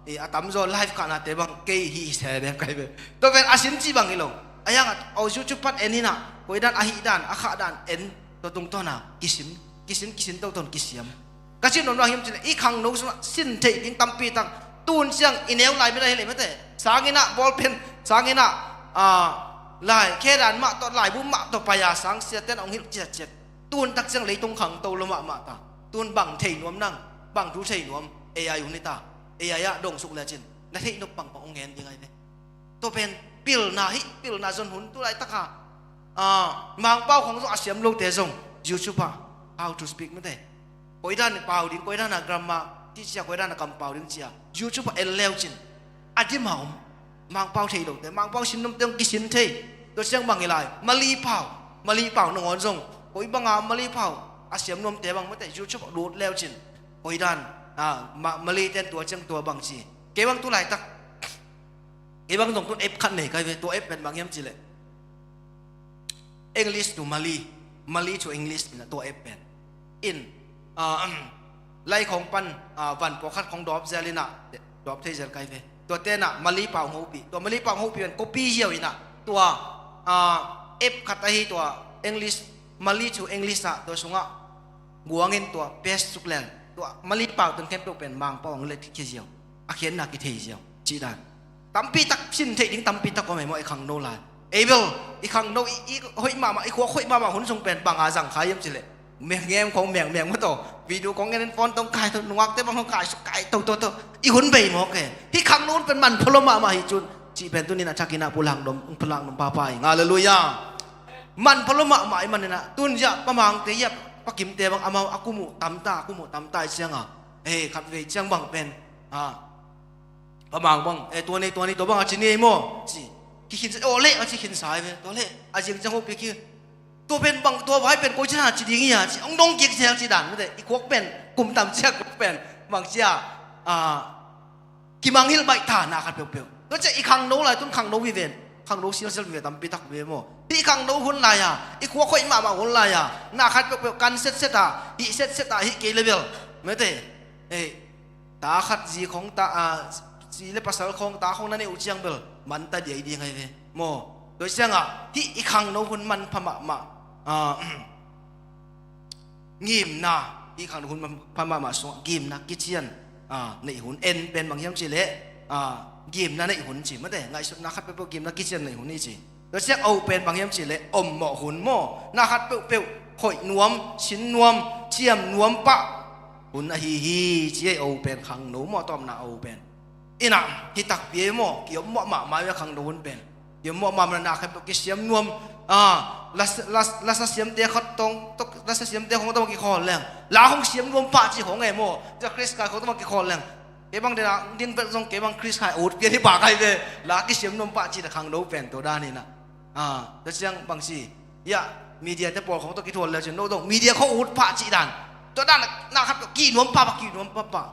eh, a tamzaw live khahnate bang kei hi se bek kai ve. Tua pen a sin cih bang hi lo. A yang a, aw, YouTube pan en in ah, koi dan, ahih dan, a khah dan en, tua tungtawna kisin, kisin, kisin, tua tawh kisiam. Ka cih nuam lo hang hiam cih leh, i khangno sungah sin theih ding tampi tak, tuhun ciang i neu lai bel ahi leh mate, sang in ah ball pen, sang in ah, ah, lai khe dan mah tawh, laibu mah tawh pai a, sang siate in ah hong hilh ciatciat. Tuhun tak ciang leitung khangto lo mahmah ta. Tuhun bang thei nuam nang, bang thu thei nuam, A I hun hi ta. A I ah dong suk lecin na theih nop bangbang hong ngen ding ahi ve. Tua pen pilna, hih pilna zon hun tu laitak a, ah, Mangpau khawng zong a siam lote zong YouTube ah how to speak mate, koi dan pau ding, koi dan a grammar, ti cia, koi dan a kam pau ding cia, YouTube ah en leu cin a dim a om. Mangpau thei lote, Mangpau sin nuamte hong kisin thei. Tua ciang bang hi lai, Mali pau, Mali pau nangawn zong, koi banga Mali pau a siam nuamte bang mate, YouTube ah lut leu cin, koi dan, ah, Ma-, Mali ten tua ciang tua bang ci. Kei bang tu laitak, kei bang zong tun app khat nei kai ve, tua app pen bang hiam cih leh English to Mali, Mali to English, ina tua app pen. In, ah, lai khawng pan, ah, van pawlkhat khawng dawp zel in ah, dawp thei zel kai ve. Tua ten ah Mali pau hong hopih, tua Mali pau hong hopih pen copy ziau in ah, tua, ah, app khat ahi tua English, Mali to English ah, tua sungah guang in tua paste suk leng, tua Mali pau tun khempeuh pen Mangpau hong let khia ziau, a khiatna kithei ziau, cih dan. Tampi tak sin theih ding tampi tak om e maw, i khangno lai. Ei bel, i khangno, i, i hoih mahmah, i khuak hoih mahmah hun sung pen banga zang kha hiam cih leh, mengngem khawng mengmeng maw taw, video khawng en in phone tawh kai tawh, nungakte bang khawng kai suk kai tawh, tawh, tawh, i hun bei mawk e. Hih khangno hun pen manpha lua mahmah hi cun, cih pen tuni in a thak in ah pulak nuam, pulak nuam pahpah ing. Halleluiah. Manpha lua mahmah ahih manin ah, tun ziah Pa Mangte, ziah Pa Kimte bang amau a kum uh tamta, a kum uh tamta ahih cianga, eh, khatvei ciang bang pen, ah, Pa Mang bang, eh, tua ni, tua ni, tua bang a ci ni ei maw, ci. Kikhin sa, aw leh, a ci khin sa ei ve, tua leh, a zing ciang hopih khin. Tua pen bang, tua vai pen koi ci dan a ci ding hi a, ci, hong dong kik zel ci dan, mate, i khuak pen, kum tam ciang khuak pen, bang ci a, ah, kimangngilh baih ta na khat peuhpeuh. Tua ciang i khangno lai, tun khangno viven, khangno sialsial vive tampi tak vive maw. Hih i khangno hun lai a, i khuak hoih mahmah hun lai a, na khat peuhpeuh kan setset a, hih setset a, hih kei leh bel, mate, eh, ta khat zi khawng ta, ah, zi le pasal khawng ta khawng na neih uh ciang bel man ta diai ding ahi ve maw. Tua ciangah hih i khangno hun manpha mahmah, ah, ngimna, hih khangno hun manpha mahmah sungah ngimna kician, ah, neih hun, en pen bang hiam cih leh, ah, ngimna neih hun ci, mate, ngaihsutna khat peuhpeuh ngimna kician neih hun hi ci. Tua ciang o pen bang hiam cih leh ommawh hun maw, na khat peuhpeuh khoih nuam, sin nuam, ciam nuam pah hun ahi hi, ci ei. O pen khangno maw, tawpna o pen. Inah, hi takpi ei maw, kiommawh mahmah ei a khangno hun pen. Kiommawh mahmah, na khat peuh kisiam nuam, ah, las-, las-, lasa siamte khat tawh, tawh, lasa siamte khawng tawh kikhawl leng, la hong siam nuam pah ci khawng ei maw. Tua Khrist kai khawng tawh kikhawl leng, kei bang dena ding bek zong, kei bang Khrist khai ut pian hi pah kai ve. La kisiam nuam pah ci ta khangno pen tua dan inah. Ah, tua ciang bang ci, ya, media te pawl khawng tawh kithual leu cin, no dong, media khawng ut pah cih dan. Tua dan, na khat ki nuam pah pah, ki nuam pah pah.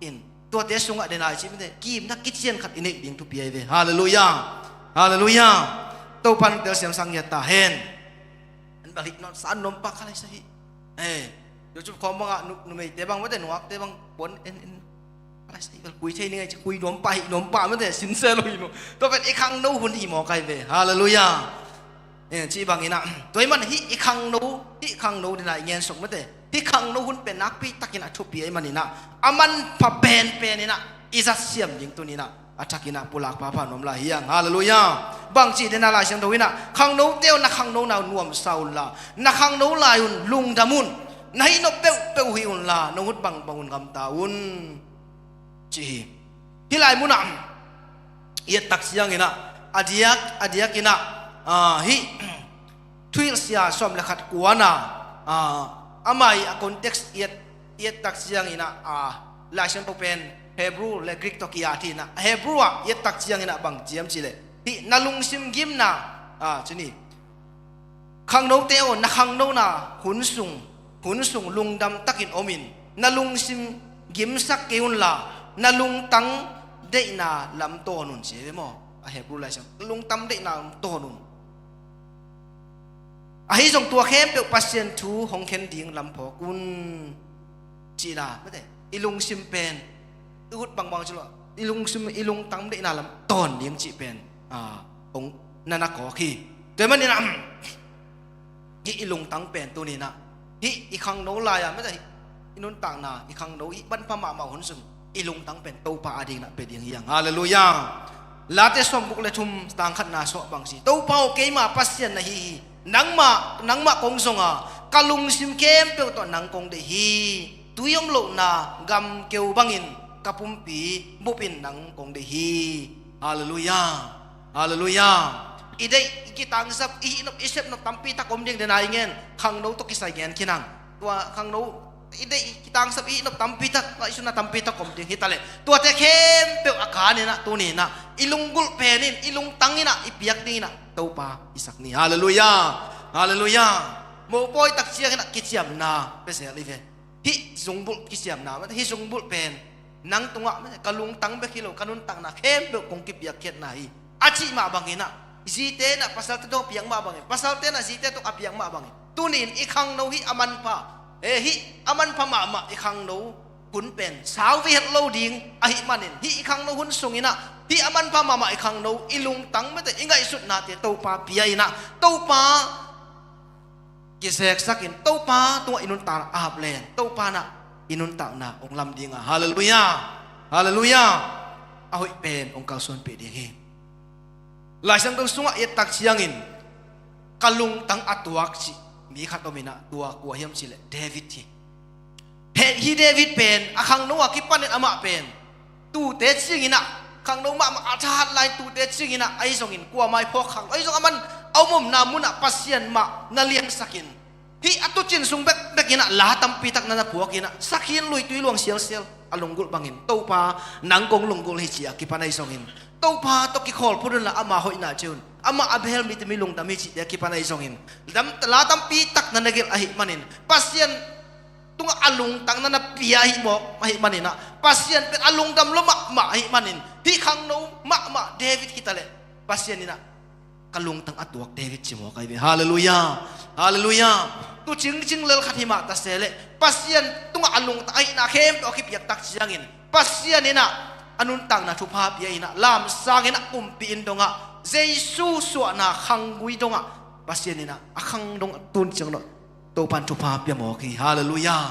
In, tuate sungah dena i cih mite, kimna kician khat i neih ding thupi ahi ve. Halleluiah. Halleluiah. Topan telsiam sang ngiat ta hen. An balik non san nuam pah khalai sa hi. Eh, YouTube khawng bangah nu-, numeite bang, mate, nuakte bang, puan en, en. Palestina bel kui thei ning ei ci, kui nuam pah, hih nuam pah, mate, sincere lo hi maw. Tua pen i khangno hun hi maw kai ve. Halleluiah. Eh, cih bangin ah, tua ahih man hih i khangno, hih khangno dingin ah i ngen suk mate. Hih khangno hun pen nakpi takin a thupi ahih manin ah, a manpha penpen in ah i zat siam ding tuni in ah a thakin ah pulak pha pha nuam lai hi hang. Halleluiah. Bang cih dingin ah Lai Siangtho in ah, khangnote aw, na khangno lai un nuamsa un la, na khangno lai un lungdam un, na hih nop peuhpeuh uh hih un la, na hun bangbang un gamta un, ci hi. Hih lai munah i et tak ciangin ah, a diak, a diakin ah, ah, hih Thuhilhsia sawm le khat kuana, ah, amah i a context i et, i et tak ciangin ah, ah, Lai Siangtho pen Hebrew le Greek tawh ki-at hi in ah, Hebrew ah i et tak ciangin ah bang ci hiam cih leh, hih na lungsim gimna, ah, ci ni, khangnote aw, na khangnona hun sung, hun sung lungdam takin om in, na lungsim gimsak kei un la, na lungtang deihna lam tawn un, ci hi ve maw? A Hebrew Lai Siangtho, na lungtang deihna lam tawn un. Ahi zong tua khempeuh Pasian thu hong khen ding lam phawk un, cihna mate. I lungsim pen, i ut bangbang ci lo, i lungsim, i lungtang deihna lam tawn ding cih pen, ah, hong na na kawk hi. Tua ahih manin ah, hih i lungtang pen tuni in ah, hih i khangno lai-a mate, hih i nuntakna, i khangno, hih manpha mahmah hun sung i lungtang pen Topa adingin ah pia ding hi hang. Halleluiah. Late sawmguk le thum, tang khatna sungah bang ci, Topa aw, keima Pasian na hi hi. Nangmah, nangmah kong zong a, ka lungsim khempeuh tawh nang kong deih hi. Tui om lohna gamkeu bangin ka pumpi bupin nang kong deih hi. Halleluiah. Halleluiah. I deih, i kitangsap, i hih nop, i sep nop tampi tak om ding, dena i ngen, khangno tawh kisai ngen khin hang. Tua khangno, i deih, i kitangsap, i hih nop tampi tak, ngaihsutna tampi tak om ding hi ta leh, tuate khempeuh a kan in ah, tuni in ah, i lunggulh pen in, i lungtang in ah, i piak ding in ah Topa i sak ni. Halleluiah. Halleluiah. Mopawi tak ciangin ah kiciamna pia zel hi ve. Hih zungbulh kiciamna, hih zungbulh pen nang tungah, ka lungtang bek hi lo, ka nuntakna khempeuh kong kipiakkhiatna hi, a cih mah bangin ah, zite in ah pasalte tawh a piak mah bangin, pasalte in ah zite tawh a piak mah bangin, tuni in i khangno hih a manpha, eh, hih a manpha mahmah i khangno hun pen sau vei het lo ding ahih manin, hih i khangno hun sungin ah, hih a manpha mahmah i khangno, i lungtang mate, i ngaihsutnate Topa pia in ah, Topa kizeksakin, Topa tungah i nuntakna a hap leng, Topa in ah i nuntakna hong lam ding a. Halleluiah. Halleluiah. A hoih pen hong kalsuanpih ding hi. Lai Siangtho sungah i et tak ciangin, ka lungtang a tuak cih mi khat om in ah, tua kua hiam cih leh David hi. Hih David pen a khangno a kipanin amah pen tute cingin ah, khangno mahmah a thahat lai tute cingin ah, ahi zongin kuamah i phawk khak lo, ahi zong aman a om omna munah Pasian mah na liansakin, hih a tuucin sung bekbek in ah la tampi tak na na phuakin ah, sakhi in luitui luang sialsial, a lunggulh bangin, Topa, nang kong lunggulh hi, ci-a kipan ahi zongin, Topa tawh kikhawl phot un la, ama hoihna ci un, amah a bel mite mi lungdam hi, cihte a kipan ahi zongin, la tampi tak na na gelh ahih manin, Pasian tungah a lungtang na na pia ahih mawk ahih manin ah, Pasian pen a lungdam lo mahmah ahih manin, hih khangno mahmah David hi ta leh, Pasian in ah, ka lungtang a tuak David ci mawk ahi ve. Halleluiah. Halleluiah. Tuucing cing lel khat hi mah ta se leh, Pasian tungah a lungtang ahihna khempeuh a kipiak tak ciangin, Pasian in ah a nuntakna thupha pia in ah, lamsang in ah, kumpi inn dongah, Jesu suahna khanggui dongah, Pasian in ah a khang dong a tun ciang lo, Topan thupha pia mawk hi. Halleluiah.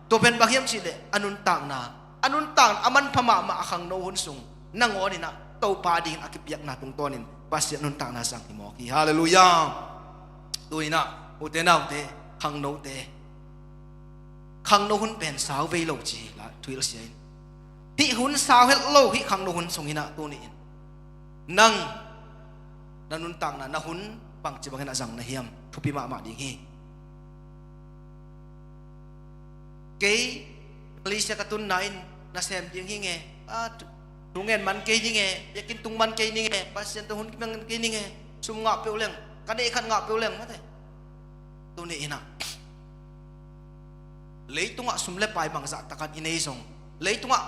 Tua pen bang hiam cih leh, a nuntakna, a nuntakna a manpha mahmah a khangno hun sung, nangawn in ah Topa dingin a kipiakna tungtawnin Pasian nuntakna zang hi mawk hi. Halleluiah. Tu in ah, ute naute, khangnote, khangno hun pen sau vei lo ci hi la, Thuhilhsia in. Hih hun sau het lo, hih khangno hun sungin ah tuni in nang na nuntakna, na hun bangci bangin a zang na hiam? Thupi mahmah ding hi. Kei Malaysia ka tunna in nasem ding hi nge, a, thu, thu ngen man kei ni nge, biakinn tung man kei ni nge, Pasian tawh hun kiman kei ni nge, sum ngah peuh leng, ka neih khat ngah peuh leng, mate. Tuni in ah, leitungah sum le pai bangzah takin i nei zong, leitungah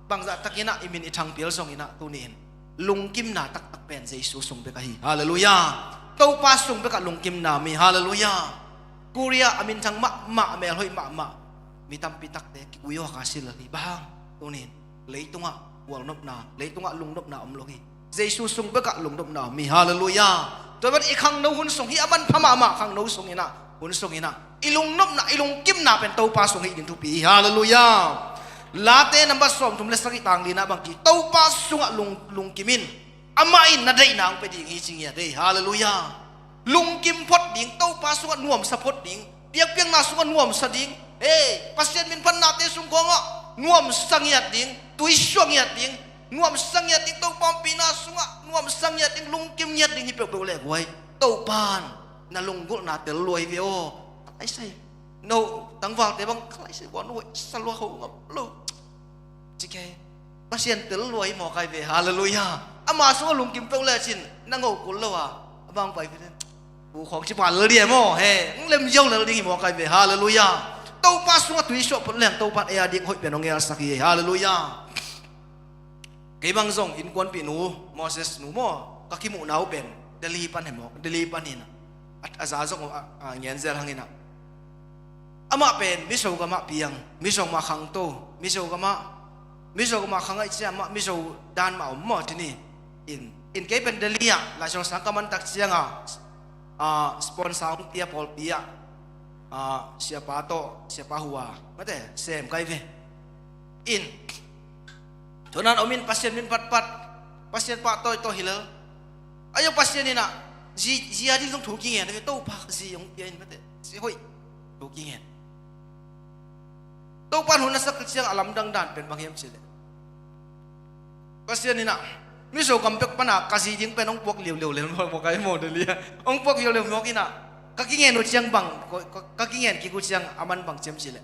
bangzah takin ah i min i thangpial zongin ah, tuni in lungkimna taktak pen Jesu sung bek ahi. Halleluiah. Topa sung bekah lungkimna mi. Halleluiah. Korea a minthang mahmah, a melhoih mahmah mi tampi takte kiguiawk a si lel hi. Bang hang? Tuni in leitungah gualnopna, leitungah lungnopna om lo hi. Jesu sung bekah lungnopna om hi. Halleluiah. Tua ban i khangno hun sung hi a manpha mahmah khangno sung inah, hun sung inah i lungnopna, i lungkimna pen Topa sung hi ding thupi hi. Halleluiah. Late nambat sawmthum le sagih tang lina bangci, Topa sungah lung, lungkim in, amah in na deihna hong pia ding hi ci ngiat ei. Halleluiah. Lungkim phot ding, Topa sungah nuamsa phot ding, biakpiakna sungah nuamsa ding. Hei, Pasian minphatnate sung khawngah nuamsa ngiat ding, tuisuah ngiat ding, nuamsa ngiat ding, Topa ompihna sungah nuamsa ngiat ding, lungkim ngiat ding hi peuhpeuh leh guai, Topan na lunggulhna tel lua hi ve aw. Ka laisai, no tangvalte bang ka laisai, ua no sa lua ho ngam lo. Ci kei. Pasian tel lua hi mawk ai ve. Halleluiah. Ama sungah lungkim peuh lecin na ngo kul lo a, a bang pai ve den. Pu khawng ci pah lel ding e maw, he, hong lem ziau lel ding hi mawk ai ve. Halleluiah. Topa sungah tuisuah phot leng Topan ei a ding hoih pen hong ngelsak hi. Halleluiah. Kei bang zong innkuanpih nu, Moses nu maw, ka kimuhna uh pen Delhi pan hi mawk, Delhi pan hi na. A, a za zong a, a ngen zel hang inah. Amah pen Mizo gamah piang, Mizo mah khangto, Mizo gamah, Mizo gamah khang ahih ciang amah Mizo dan mah om maw tuni. In, in kei pen Delhi ah Laisiangtho sang ka man tak cianga, a, sponsor hong pia pawlpi ah, a, siapa tawh, siapa hua mate sem kai ve. In, thunan om in Pasian min patpat, Pasian pah tawitawih hi lel. Ayo Pasian inah zi, zi a ding zong thu kingen ve, Topa zi hong pia in mate, zi hoih thu kingen. Topan hun a sak ciang a lamdang dan pen bang hiam cileh, Pasian inah Mizo gam pek pana ka zi ding pen hong puak liuliu lel mawk, mawk ai maw Delhi ah. Hong puak liuliu mawk inah ka kingen uh ciang bang, ka, ka, ka kingen kik uh ciang a man bang ciam cileh,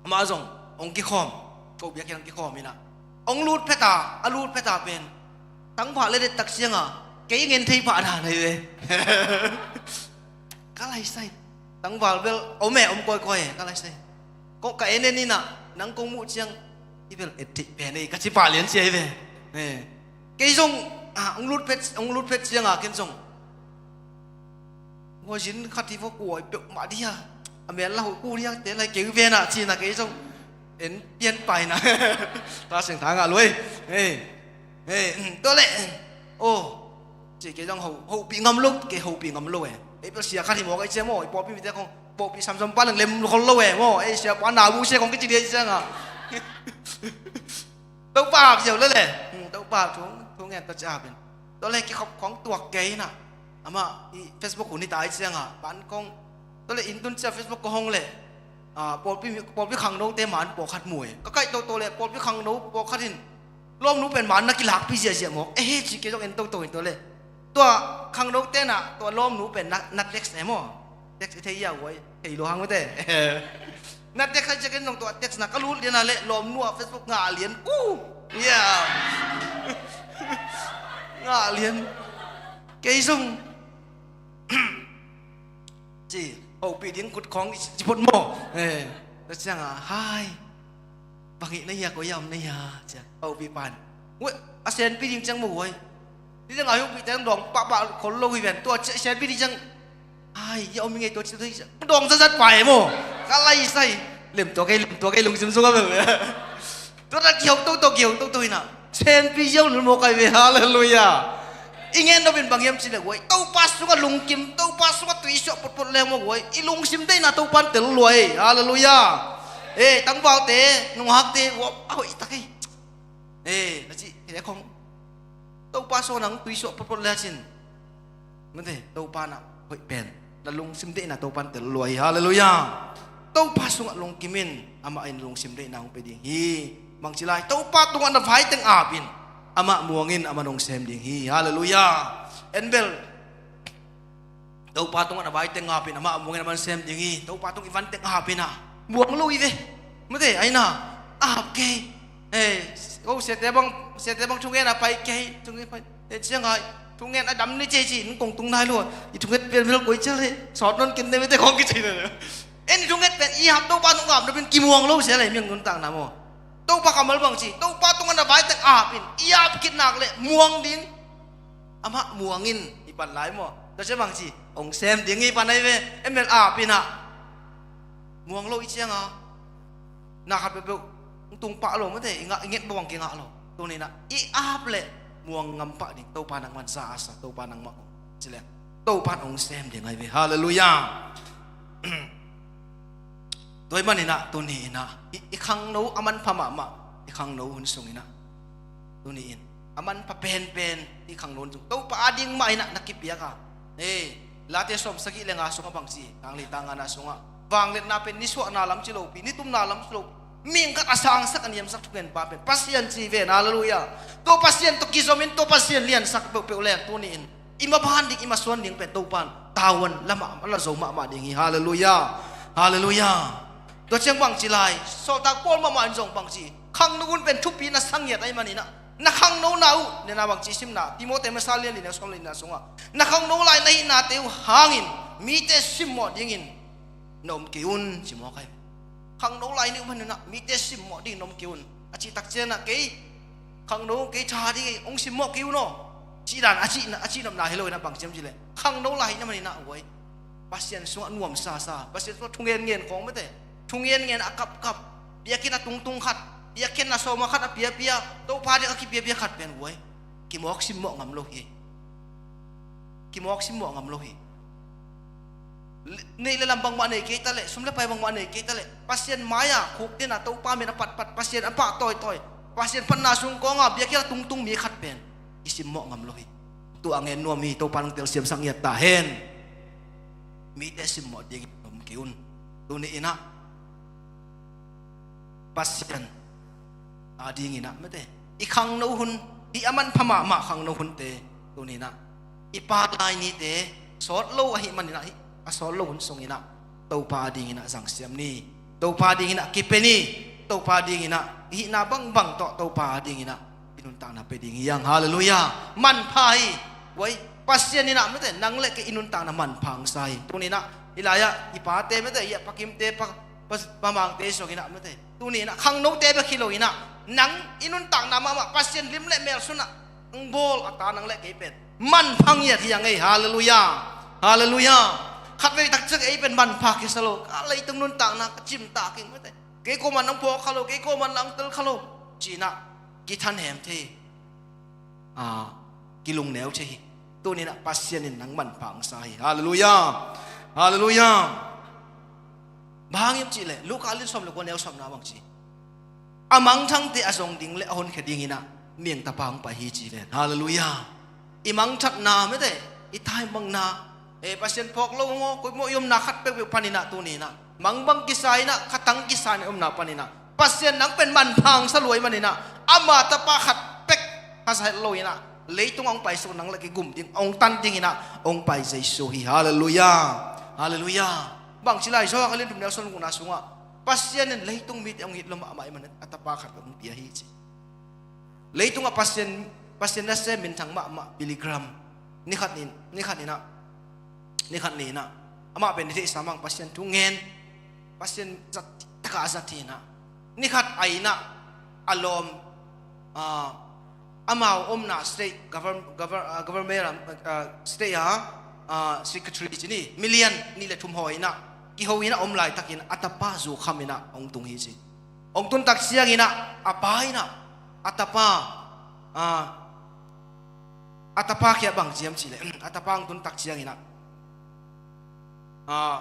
amah zong hong kikhawm, ko biakhiang kikhawm inah hong lut pheta, a lut pheta pen tangvah le det tak cianga kei ngen thei pah dan ahi ve. Ka laisai. Tangval bel om e, om kawikawi e, ka laisai. Ko ka en en inah nang kong muh ciang i bel et theih pen ei ka ci pah lian cia hi ve. Eh. Kei zong, ah, hong lut phet, hong lut phet cianga ken zong, hua zin khat hi vua kuai peuhmah dih a, a mel la hoh ku dih a, te lai keu ven ah cina kei zong en pian paina. Ta seng tha ngah luai. Hei, hei, tua leh, oh, ci kei zong ho, hopih ngam lo, kei hopih ngam lo e. Ei bel sia khat hi mawk ei cia maw, i pawlpi mite kong pawlpi samsam pa leng lem khol lo e maw, ei siapa na bu sia kong kici dia i cianga. Topa ap ziau le le. Hmm, Topa thu, thu ngen ta cia pen. Tua le kikhop khong tuak kei na. Amah i Facebook hun hi ta i cianga pan kong. Tua le in tun cia Facebook ko hong le, ah, pawlpi, pawlpi khangno te man pawlkhat mu e. Ka kaih toto le pawlpi khangno pawlkhat in lawmnu pen man na kilakpi ziahziah mawk. Eh, he ci kei zong en toto in tua le. Tua khangno te na tua lawmnu pen na, na text e maw. Text i thei ia uai, thei lua hang mate. Na text a ciakin zong tua text na ka lut lian a leh lawmnu a Facebook ngah lian. Uh! Ya. Ngah lian. Kei zong ci, hopih ding kut khawng ci phot maw. Eh, tua cianga, hai. Bang hih na hia, koi a om na hia, cia. Hopih pan. Uai, a senpi ding ciang maw uai. Ni ciang a hopih teng dawng pahpah khol lo hi ven. Tua cia senpi ding ciang. Ai, ya om hi ngei tua cia tua hi cia. Dawng zatzat pai maw. Ka laisai. Lem tua kei, lem tua kei lungsim sung a bel. Tua ta kihong toto, kihong toto hi na. Senpi ziau lul maw kai ve, halleluiah. I ngen nopin bang hiam cileh uai, Topa sungah lungkim, Topa sungah tuisuah potpot leng maw uai, i lungsim deihna Topan tel luai. Halleluiah. Eh, tangvalte, nunghakte, uap a hoih tak ei. Eh, na ci, kei khong Topa sungah nang tuisuah potpot lecin mate, Topa na hoih pen na lungsim deihna Topan tel luai. Halleluiah. Topa sungah lungkim in, amah in lungsim deihna hong pe ding hi. Bangci lai, Topa tungah na vai teng apin, amah muangin amah nong sem ding hi. Halleluiah. En bel, Topa tungah na vai teng apin, amah muangin amah sem ding hi. Topa tung i van teng apin a muang lo i ve. Mate, aina ap kei. Hei, ko siate bang, siate bang thungen a pai kei, thungen pai. Te ciang ai, thungen a dam ni ceci in kong tung nai lo. I thungen pen vel koi cial he. Sawt non kin ne mete kong kici na. En thungen pen i hap Topa tung ap na pen kimuang lo sia lai miang nun tang na maw. Topa kammal bang ci, Topa tungah na vai teng apin, i ap kit nak le muang ding. Amah muangin i pan lai maw. Tua sia bang ci, hong sem ding i pan ai ve. Em bel apin ah muang lo i cianga na khat peuhpeuh hong tung pah lo mate, i ngah, i nget bawang kingah lo. Tuni na i ap leh muang ngam pah ding. Topa nangman sa a sa, Topa nangmah kong Ci leng Topan hong sem ding ahi ve. Halleluiah. Tua ahih manin ah tuni in ah i, i khangno a manpha mahmah, i khangno hun sungin ah tuni in a manpha penpen i khangno hun sung Topa ading mah in ah na kipiak a. Ei, Late sawmsagih le nga sungah bangci, tang li tang ngana sungah vangliatna pen nisuahna lam ci lopi, nitumna lam ci lopi, mihing khat a sangsak a niamsak thungenpa pen Pasian ci ven. Halleluiah. Tua Pasian tawh kizomin tua Pasian liansak peuhpeuh leng tuni in i maban ding, i masuan ding pen Topan tavuan lamah a la zo mahmah ding hi. Halleluiah. Halleluiah. Tua ciang bangci lai, sawltak Paul mahmah in zong bangci, khangno hun pen thupi na sa ngiat ahih manin ah na khangno na uh, nena bangci simna, Timote masa lian lina sawm lina sungah, na khangno lai na hihnate uh hangin mite simmawh dingin na om kei un, ci mawk ahi. Khangno lai na uh manin ah mite simmawh dingin na om kei un a cih tak ciangin ah kei khangno, kei tha ding hi, hong simmawh kei un aw, cih dan a cih, a cihnopna hi lo in ah bangci hiam cih leh khangno lai na manin ah uai, Pasian sungah nuamsa sa, Pasian sungah thungen ngen khawng mate, thungen ngen a kapkap, biakinn a tungtung khat, biakinn a sawma khat a piapia, Topa ding a kipiapia khat pen uai, kimawk simmawh ngam lo hi. Kimawk simmawh ngam lo hi. Neih le lam bangmah nei kei ta leh, sum le pai bangmah nei kei ta leh, Pasian mai-ah khukdin a Topa min a patpat, Pasian a pah tawitawi, Pasian phatna sung kawngah biakinn a tungtung mi khat pen kisimmawh ngam lo hi. Tua a ngen nuam hi. Topa nong telsiamsak ngiat ta hen. Mite simmawh dingin na om kei un. Tuni in ah Pasian adingin ah mate, i khangno hun, hih a manpha mahmah khangno hunte tuni in ah i pa lai nite sawt lo ahih manin ah, hih a sawt lo hun sungin ah Topa adingin ah zangsiam ni. Topa adingin ah kipia ni. Topa adingin ah i hihna bangbang tawh Topa adingin ah i nuntakna pia ding hi hang. Halleluiah. Manpha hi. Uai, Pasian in ah mate, nang le kei i nuntakna manpha hong sa hi. Tuni in ah i lai-ah i pate mate, i a Pa Kimte, Pa, Pa, Pa Mangte suak in ah mate, tuni in ah khangnote bek hi lo in ah nang i nuntakna mahmah Pasian lim le mel sunah hong bawl a ta nang le kei pen manpha ngiat hi hang ei. Halleluiah. Halleluiah. Khatvei tak ciang ei pen manpha kisa lo, ka leitung nuntakna ka cimtak ing mate, kei kuaman nang phawk kha lo, kei kuaman nang tel kha lo, ci-in ah kithanhem thei hi. A, kilungneu thei hi. Tuni in ah Pasian in nang manpha hong sa hi. Halleluiah. Halleluiah. Bang hang hiam cih leh Luka lian sawm le kua, neu sawmna bangci, a mangthangte a zong ding le a honkhia dingin ah mihing Tapa hong pai hi ci ven. Halleluiah. I mangthatna mate, i taimangna, e, Pasian phawk lo maw, koi maw i omna khat peuhpeuh panin ah tuni in ah mangbang kisa in ah, khatang kisa in ah i omna panin ah Pasian nang pen manpha hong sa lua ahih manin ah ama Tapa khat pek kha sa het lo in ah leitung hong paisuk, nang le kei gum ding, hong tan dingin ah hong pai Jesu hi. Halleluiah. Halleluiah. Bangci lai, Johan a lian thum, neu sawm le gukna sungah Pasian in leitung mite hong it lo mahmah ahih manin a Tapa khat hong pia hi ci. Leitungah Pasian, Pasian nasem minthang mahmah Billy Graham, nikhat ni, nikhat ni in ah, nikhat ni in ah, amah pen i theihsa mah Pasian thu ngen, Pasian zat takah a zat hi in ah, nikhat a inn ah a lawm, ah, amau omna state govern-, govern-, ah, government, ah, state ah, ah, secretary ci ni, million nih le thum hawi in ah kiho in ah om laitakin a tapa zu kham in ah hong tung hi ci. Hong tun tak ciangin ah a pa in ah a tapa, ah, a tapa kiangah bang ci hiam cih leh, a tapa hong tun tak ciangin ah, ah,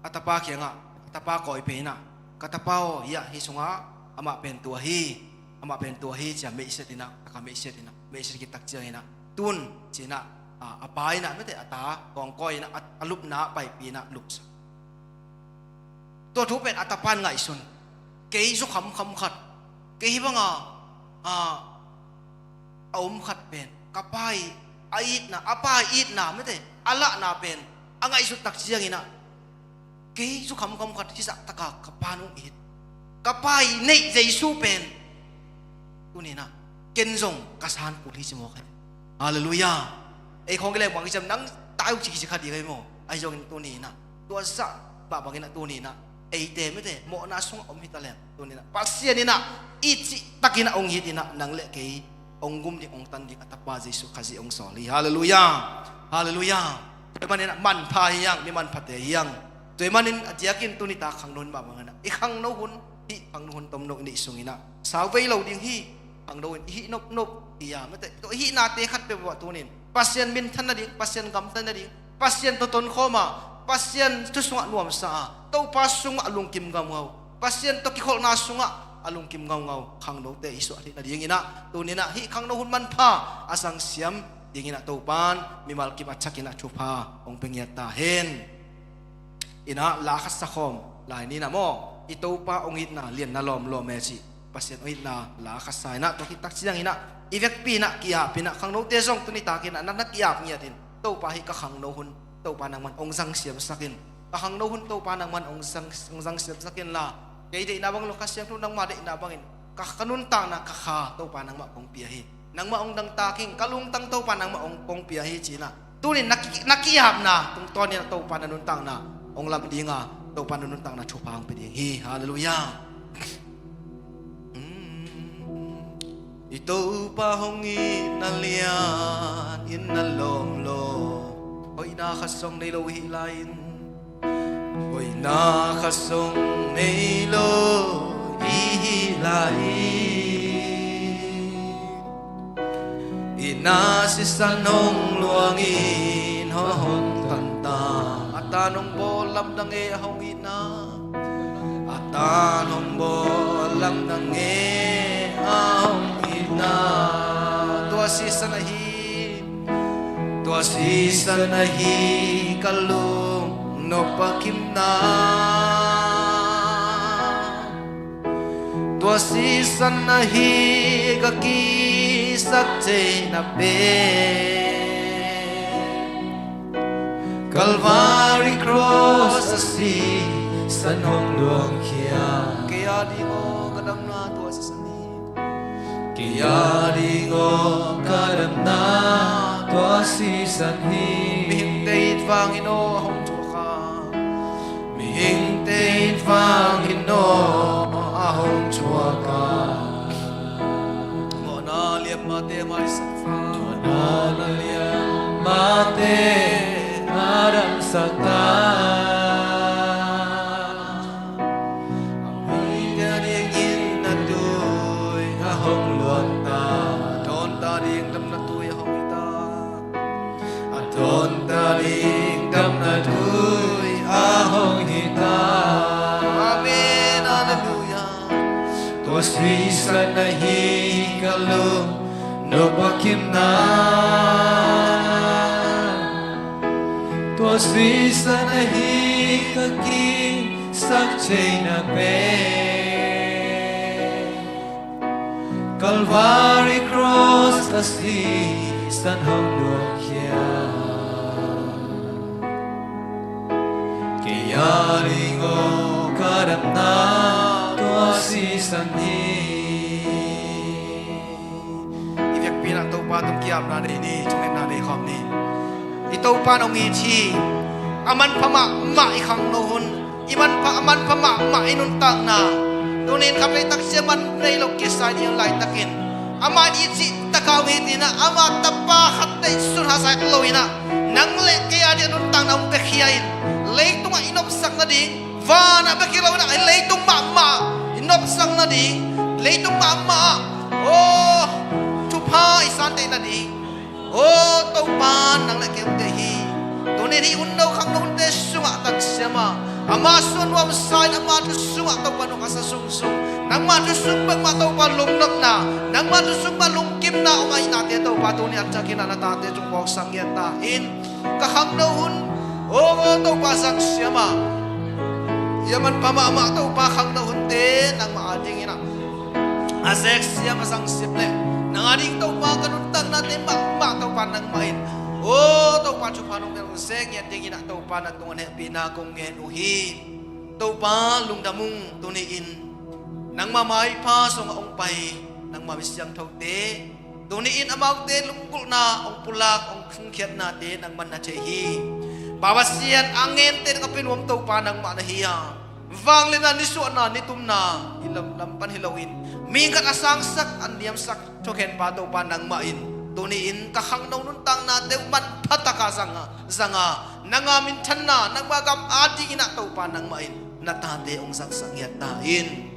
a tapa kiangah, a tapa kawipia in ah, "Ka tapa aw, hiah, hih sungah amah pen tua hi, amah pen tua hi," ci-a meihset in ah, taka meihset in ah, meihset khit tak ciangin ah, "Tun," ci-in ah, ah, a pa in ah mate, a ta kawngkawi in ah, a, a lupna ah paipih in ah lupsak. Tua thu pen a tapa in ngaihsun. Kei zu khamkham khat, kei hih banga, a, a om khat pen ka pa ii a itna, a pa ii itna mate, a lahna pen a ngaihsut tak ciangin ah, kei zu khamkham khat hih zah taka ka pa in hong it, ka pa ii neih Jesu pen tuni in ah ken zong ka san kul hi ci mawk hi. Halleluiah. Ei khawng i leng bang i cih ciang nang tai uh ci kici kha ding hi maw? Ahi zongin tuni in ah tua zah mah bangin ah tuni in ah eite mate mawhna sungah om hi ta leng, tuni in ah Pasian in ah i cih takin ah hong it in ah nang le kei hong gum ding, hong tan ding a tapa Jesu Khazih hong sawl hi. Halleluiah. Halleluiah. Tua ahih manin ah manpha hi hang, mi manphate hi hang. Tua ahih manin a diakin tuni tak khangno hun mah bangin ah i khangno hun, hih khangno hun tomno i neih sungin ah sau vei lo ding hi. Khangno hun i hih nopnop hi a, mate, tua i hihnate khat peuhpeuh ah tuni in Pasian minthan nading, Pasian gamta nading, Pasian tawh tonkhawm a, Pasian thu sungah nuamsa a, Topa sungah a lungkim ngaungau, Pasian tawh kikholhna sungah a lungkim ngaungau khangnote i suah theih nadinginah tuninah hih khangno hun manpha a zangsiam dinginah Topan mimal kim a thakinah thupha hong pia ngiat ta hen. Inah la khat sakhawm lai ninah maw, i Topa hong itna lianna lawmlawm e cih Pasian hong itna la khat sa inah tua khit tak cianginah i vekpi inah ki-ap inah khangnote zong tuni takinah na na ki-ap ngiatin Topa hih ka khangno hun Topa nangman hong zangsiamsak in, ka khangno hun Topa nangman hong zang, hong zangsiamsak inla, kei deihna bang lo, Kha Siangtho nangma deihna bangin ka, ka nuntakna ka kha Topa nangmah kong pia hi. Nangmah hong dangtak ing, ka lungtang Topa nangmah hong kong pia hi cinah tunin na ki, na ki-apna tungtawnin Topa na nuntakna hong lam dinga, Topa na nuntakna thupha hong pia ding hi. Halleluiah. I Topa hong itna lian in na lawmlawm, hoihna khat zong nei lo hi lai-in, hoihna khat zong nei lo i hi lai hi. Inah sisan hong luangin hong hon thanta, a tan hong bawl lamdang e a hong itna, a tan hong bawl lamdang e a hong itna. Tua sisan ahi, tua sisan ahi ka lung nop a kimna. Tua sisan ahi ka kisak theihna pen, Calvary Cross a sisan hong luangkhia. Kei a ding aw ka damna tua sisan hi. Kei a ding aw ka damna tua sisan hi. Mihingte it vangin aw a hong thuak a, mihingte it vangin aw a hong thuak a, mawhna liammate maisak ta, mawhna liammate a damsak ta. A mite a dingin na tui a hong luang ta, a dawnte a ding damna tui a hong hi ta. A dawnte a ding damna tui a hong hi ta. Amen. Halleluiah. Tua sisan ahi ka lung nop a kimna. Tua sisan ahi ka kisak theihna pen, Calvary Cross a sisan hong luangkhia. Kei a ding aw ka damna tua sisan hi. I vekpi inah Topa tung ki-apna nei ni, thungetna nei khawm ni. I Topa in hong it hi. A manpha mahmah i khangno hun, i manpha, a manpha mahmah i nuntakna, tunin khatvei taksia man nei lo kisa i ding laitakin, amah in i cih taka hong it inah, ama tapa khatvei sun hahsa het lo inah, nang le kei a ding a nuntakna hong piakhia in, leitungah i nopsak nading, vanah bek hi lo inah, leitung mahmah i nopsak nading, leitung mahmah ah, aw, thupha i san theih nading. Aw Topa, nang le kei hong deih hi. Tunin hih hun no khangno hunte sungah tangsiam a, ama suan nuamsa in ama thu sungah Topa nung a sa sungsung, nangma thu sung bek mah Topa lungnopna, nangma thu sung mah lungkimna hong aihnate Topa, tuni a thakin ah na tate tung phawksak ngiat ta in. Ka khangno hun, aw Topa, zangsiam a, i a manpha mahmah Topa khangno hunte nangmah a dingin ah a zeksiam a zangsiam leh, nang a ding Topa ka nuntaknate mahmah Topa nangmah in, aw Topa, thupha nong piak nong zek ngiat dingin ah Topa, na tungah hehpihna kong ngen uh hi. Topa, lungdam ung. Tuni-in nangma maipha sungah hong pai nangma mi siangthote, tuni-in amaute lunggulhna hong pulak, hong thungkhiatnate nangman na thei hi. Pa Pasian, a ngente ding a pia nuam Topa nangmah na hi a, vangliatna, nisuahna, nitumna i lam, lam pan hi loin, mi khat a sangsak, a niamsak thukhenpa Topa nangmah in, tuni-in ka khangno nuntaknate uh manpha taka zanga, zanga, nanga minthanna, nangma gam a dingin ah Topa nangmah in na tate hong zangsak ngiat ta in.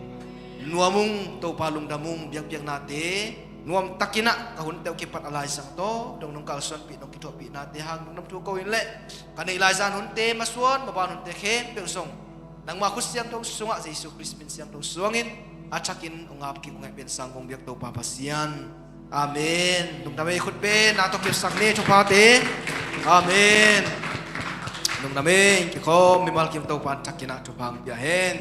Nuam ung Topa, lungdam ung. Biakpiaknate nuamtakin ah ka hunte uh kipat a laizang tawh dongnung kalsuanpih nong kithuahpihnate hang lungdam thu ko in leh, ka neih laizan hunte, masuan maban hunte khempeuh zong nangmah khut siangtho sungah Jesu Khrist min siangtho suangin a thakin ong ap kik ong ngaih pen sang kong biak Topa Pasian. Amen. Lungdam ei. Khut beng na tawh kipsak ni thuphate. Amen. Lungdam ei. Kikhawm mimal kim, Topa in thakin ah thupha ong pia hen.